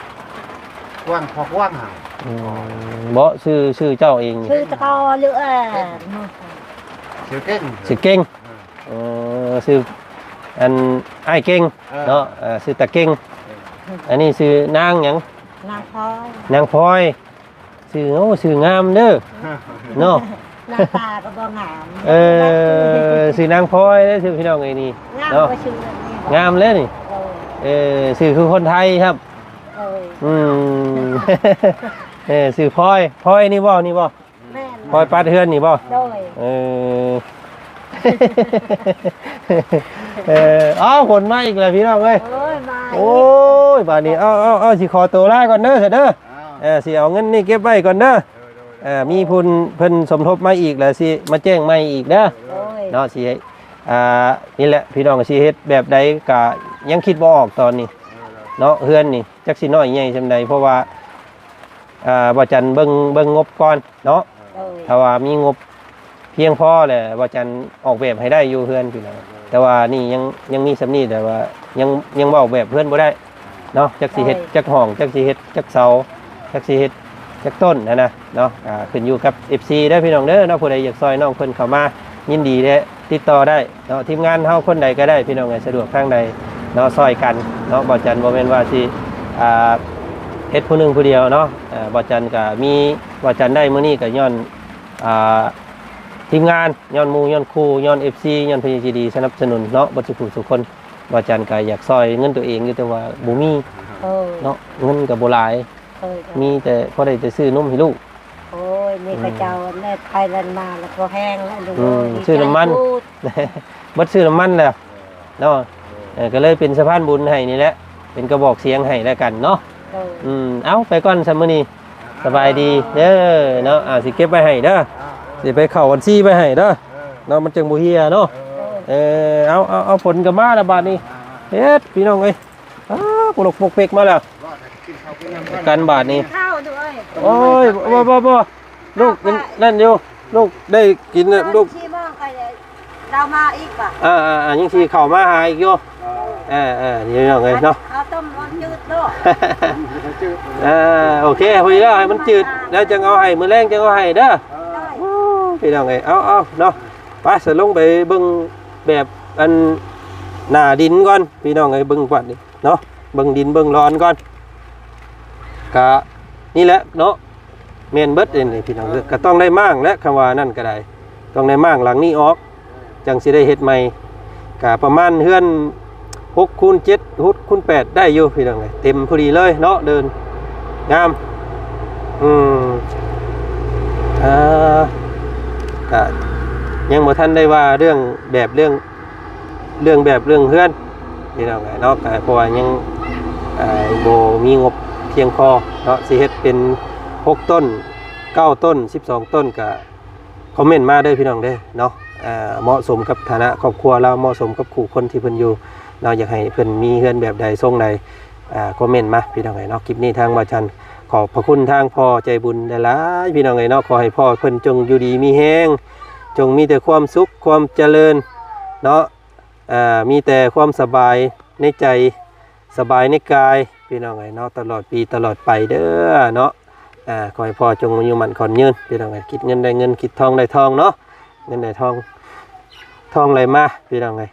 ກວ້າງ ພໍກວ້າງຫັ້ນ ອືມ ບໍ່ ຊື່ ຊື່ເຈົ້າເອງ ຊື່ຕະກອ ຫຼື ເອີ ເກັ່ງ ຊື່ເກັ່ງ ຊື່ເກັ່ງ ເອີ ເອີ ຊື່ອັນອ້າຍເກັ່ງ ເອີ ເນາະ ເອີ ຊື່ຕາເກັ່ງ ເອີ ອັນນີ້ຊື່ນາງຫຍັງ? ນາງພອຍ ນາງພອຍ ຊື່ ໂອ້ ຊື່ງາມເດີເນາະ ໜ້າຕາກໍບໍ່ງາມ ເອີ ຊື່ນາງພອຍເດີ ຊື່ ພີ່ນ້ອງເອີຍນີ້ ງາມ ເນາະ ວ່າຊື່ນີ້ ງາມເລີຍນີ້ ໂອ້ ເອີ ຊື່ຄືຄົນໄທຄັບ ໂອ້ຍ ອືມ ເອີ ຊື່ພອຍ ພອຍນີ້ບໍ່ ນີ້ບໍ່? ແມ່ນ ພອຍປັດເຮືອນນີ້ບໍ່? ໂດຍ ເອີ ເອີ ເອົາ ຝົນມາອີກແລ້ວພີ່ນ້ອງເອີຍ ໂອ້ຍ ມາອີກ ໂອ້ຍ ບາດນີ້ ເອົາ ເອົາ ເອົາ ຊິຂໍໂຕລາກ່ອນເດີ ຊະເດີ ເອີ ຊິເອົາເງິນນີ້ເກັບໄວ້ກ່ອນເດີ ໂດຍ ໂດຍ ເອີ ມີຜູ້ເພິ່ນສົມທົບມາອີກແລ້ວ ຊິມາແຈ້ງໃໝ່ອີກເດີ ໂດຍ ເນາະ ຊິ ອ່າ ນີ້ແຫຼະ ພີ່ນ້ອງ ຊິເຮັດແບບໃດກະຍັງຄິດບໍ່ອອກຕອນນີ້ ໂດຍ ໂດຍ ເນາະ ເຮືອນນີ້ ຈັກຊິນ້ອຍໃຫຍ່ສ່ຳໃດ ເພາະວ່າ ອ່າ ບ່າວຈັນເບິ່ງ ເບິ່ງງົບກ່ອນເນາະ ໂດຍ ຖ້າວ່າມີງົບພຽງພໍແລ້ວ ບ່າວຈັນອອກແບບໃຫ້ໄດ້ຢູ່ເຮືອນພີ່ນ້ອງ ແຕ່ວ່ານີ້ຍັງ ຍັງມີສ່ຳນີ້ ແຕ່ວ່າຍັງ ຍັງເວົ້າແບບເຮືອນບໍ່ໄດ້ເນາະ ຈັກຊິເຮັດ ໂດຍ ຈັກຫ້ອງ ຈັກຊິເຮັດຈັກເສົາ ຈັກຊິເຮັດຈັກຕົ້ນຫັ້ນນະເນາະ ອ່າ ຂຶ້ນຢູ່ກັບເອັຟຊີເດີພີ່ນ້ອງເດີເນາະ ຜູ້ໃດຢາກຊ່ອຍນ້ອງເພິ່ນເຂົ້າມາ ຍິນດີແຫຼະ ຕິດຕໍ່ໄດ້ເນາະ ທີມງານເຮົາຄົນໃດກໍໄດ້ພີ່ນ້ອງເອີຍ ສະດວກທາງໃດເນາະ ຊ່ອຍກັນເນາະ ບ່າວຈັນບໍ່ແມ່ນວ່າຊິ ອ່າ ເຮັດຜູ້ໜຶ່ງຜູ້ດຽວເນາະ ອ່າ ບ່າວຈັນກໍມີ ບ່າວຈັນໄດ້ມື້ນີ້ກໍຍ້ອນ ອ່າ ທີມງານ ຍ້ອນໝູ່ ຍ້ອນຄູ່ ຍ້ອນເອັຟຊີ ຍ້ອນຜູ້ໃຫຍ່ໃຈດີສະໜັບສະໜູນເນາະ ເບິດສູ່ຜູ້ສູ່ຄົນ. ບ່າວຈັນກໍຢາກຊ່ອຍເງິນຕົວເອງຢູ່ ແຕ່ວ່າບໍ່ມີ ເອີ ເນາະ ເງິນກໍບໍ່ຫຼາຍ ເອີ ມີແຕ່ພໍໄດ້ແຕ່ຊື້ນົມໃຫ້ລູກ. ໂອ້ຍ ມີ ອືມ ເຂົາເຈົ້າແລ່ນໄປແລ່ນມາ ແລ້ວກໍແຮງແລ້ວ ອືມ ຊື້ນ້ຳມັນ ເບິດຊື້ນ້ຳມັນແລ້ວເນາະ. ເອີ ກໍເລີຍເປັນສະພານບຸນໃຫ້ນີ້ແຫຼະ ເປັນກະບອກສຽງໃຫ້ແລ້ວກັນເນາະ. ເອີ ອືມ ເອົາ ໄປກ່ອນຊະມື້ນີ້ ສະບາຍດີເດີເນາະ. ອ່າ ຊິເກັບໄວ້ໃຫ້ເດີ ຊິໄປເຂົ້າບັນຊີໄວ້ໃຫ້ເດີເນາະ ມັນຈຶ່ງບໍ່ເຫ່ຍເນາະ. ເອີ ເອີ ເອົາ ເອົາ ເອົາ ຝົນກໍມາແລ້ວບາດນີ້ ເຮັດ ພີ່ນ້ອງເອີຍ. ອ້າ ປົກປົກເປັກມາແລ້ວ ກັນບາດນີ້. ໂອ້ຍ ບໍ່ ບໍ່ ບໍ່ ລູກ ນັ້ນຢູ່ ລູກໄດ້ກິນແລ້ວ ລູກ ສີ່ໂມງຄ່ອຍ ລາວມາອີກບໍ່? ອ່າໆ ຍັງຊິເຂົ້າມາຫາອີກຢູ່. ເອີ ເອີ ພີ່ນ້ອງເອີຍເນາະ ເອົາຕົ້ມມັນຈືດໂລດ. ເອີ ໂອເຄ ພໍດີແລ້ວ ໃຫ້ມັນຈືດແລ້ວຈັ່ງເອົາໃຫ້ ມື້ແລງຈັ່ງເອົາໃຫ້ເດີ. ໂອ້ ພີ່ນ້ອງເອີຍ ເອົາໆ ເນາະ. ໄປ ສະ ລົງໄປເບິ່ງແບບອັນໜ້າດິນກ່ອນ ພີ່ນ້ອງເອີຍ ເບິ່ງກ່ອນນີ້ເນາະ ເບິ່ງດິນເບິ່ງລອນກ່ອນ. ກະນີ້ແຫຼະເນາະ ແມ່ນເບິດເດນີ້ ພີ່ນ້ອງເອີຍ ກໍຕ້ອງໄດ້ມ້າງແຫຼະ ຄຳວ່ານັ້ນກໍໄດ້ ຕ້ອງໄດ້ມ້າງຫຼັງນີ້ອອກ ຈັ່ງຊິໄດ້ເຮັດໃໝ່. ກະປະມານເຮືອນຫົກຄູນເຈັດ ຫົກຄູນແປດ ໄດ້ຢູ່ ພີ່ນ້ອງເອີຍ ເຕັມພໍດີເລີຍເນາະ ເດີ່ນງາມ. ອືມ ອ່າ ກະຍັງບໍ່ທັນໄດ້ວ່າເລື່ອງແບບ ເລື່ອງ ເລື່ອງແບບເລື່ອງເຮືອນ ພີ່ນ້ອງເອີຍເນາະ ກະເພາະວ່າຍັງ ເອີ ບໍ່ມີງົບພຽງພໍເນາະ ຊິເຮັດເປັນຫົກຕົ້ນ ເກົ້າຕົ້ນ ສິບສອງຕົ້ນ ກະຄອມເມັນມາເດີ ພີ່ນ້ອງເດີເນາະ. ເອີ ເໝາະສົມກັບຖານະຄອບຄົວລາວ ເໝາະສົມກັບຄູ່ຄົນທີ່ເພິ່ນຢູ່ເນາະ ຢາກໃຫ້ເພິ່ນມີເຮືອນແບບໃດ ຊົງໃດ ອ່າ ຄອມເມັນມາ ພີ່ນ້ອງເອີຍເນາະ. ຄລິບນີ້ທາງບ່າວຈັນ ຂອບພະຄຸນທາງພໍ່ໃຈບຸນຫຼາຍໆ ພີ່ນ້ອງເອີຍເນາະ. ຂໍໃຫ້ພໍ່ເພິ່ນຈົ່ງຢູ່ດີມີແຮງ ຈົ່ງມີແຕ່ຄວາມສຸກຄວາມຈະເລີນເນາະ ເອີ ມີແຕ່ຄວາມສະບາຍໃນໃຈ ສະບາຍໃນກາຍ ພີ່ນ້ອງເອີຍເນາະ ຕະຫຼອດປີຕະຫຼອດໄປເດີເນາະ. ອ່າ ຂໍໃຫ້ພໍ່ຈົ່ງອາຍຸໝັ້ນຂວັນຍືນ ພີ່ນ້ອງເອີຍ ຄິດເງິນໄດ້ເງິນ ຄິດທອງໄດ້ທອງເນາະ ເງິນໄດ້ທອງ ທອງໄຫຼມາ ພີ່ນ້ອງເອີຍ.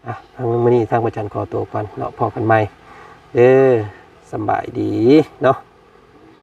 ອ່ະ ທາງມື້ນີ້ທາງພະຈັນຂໍຕົວກ່ອນເນາະ ພໍ້ກັນໃໝ່ເດີ ສຳບາຍດີເນາະ.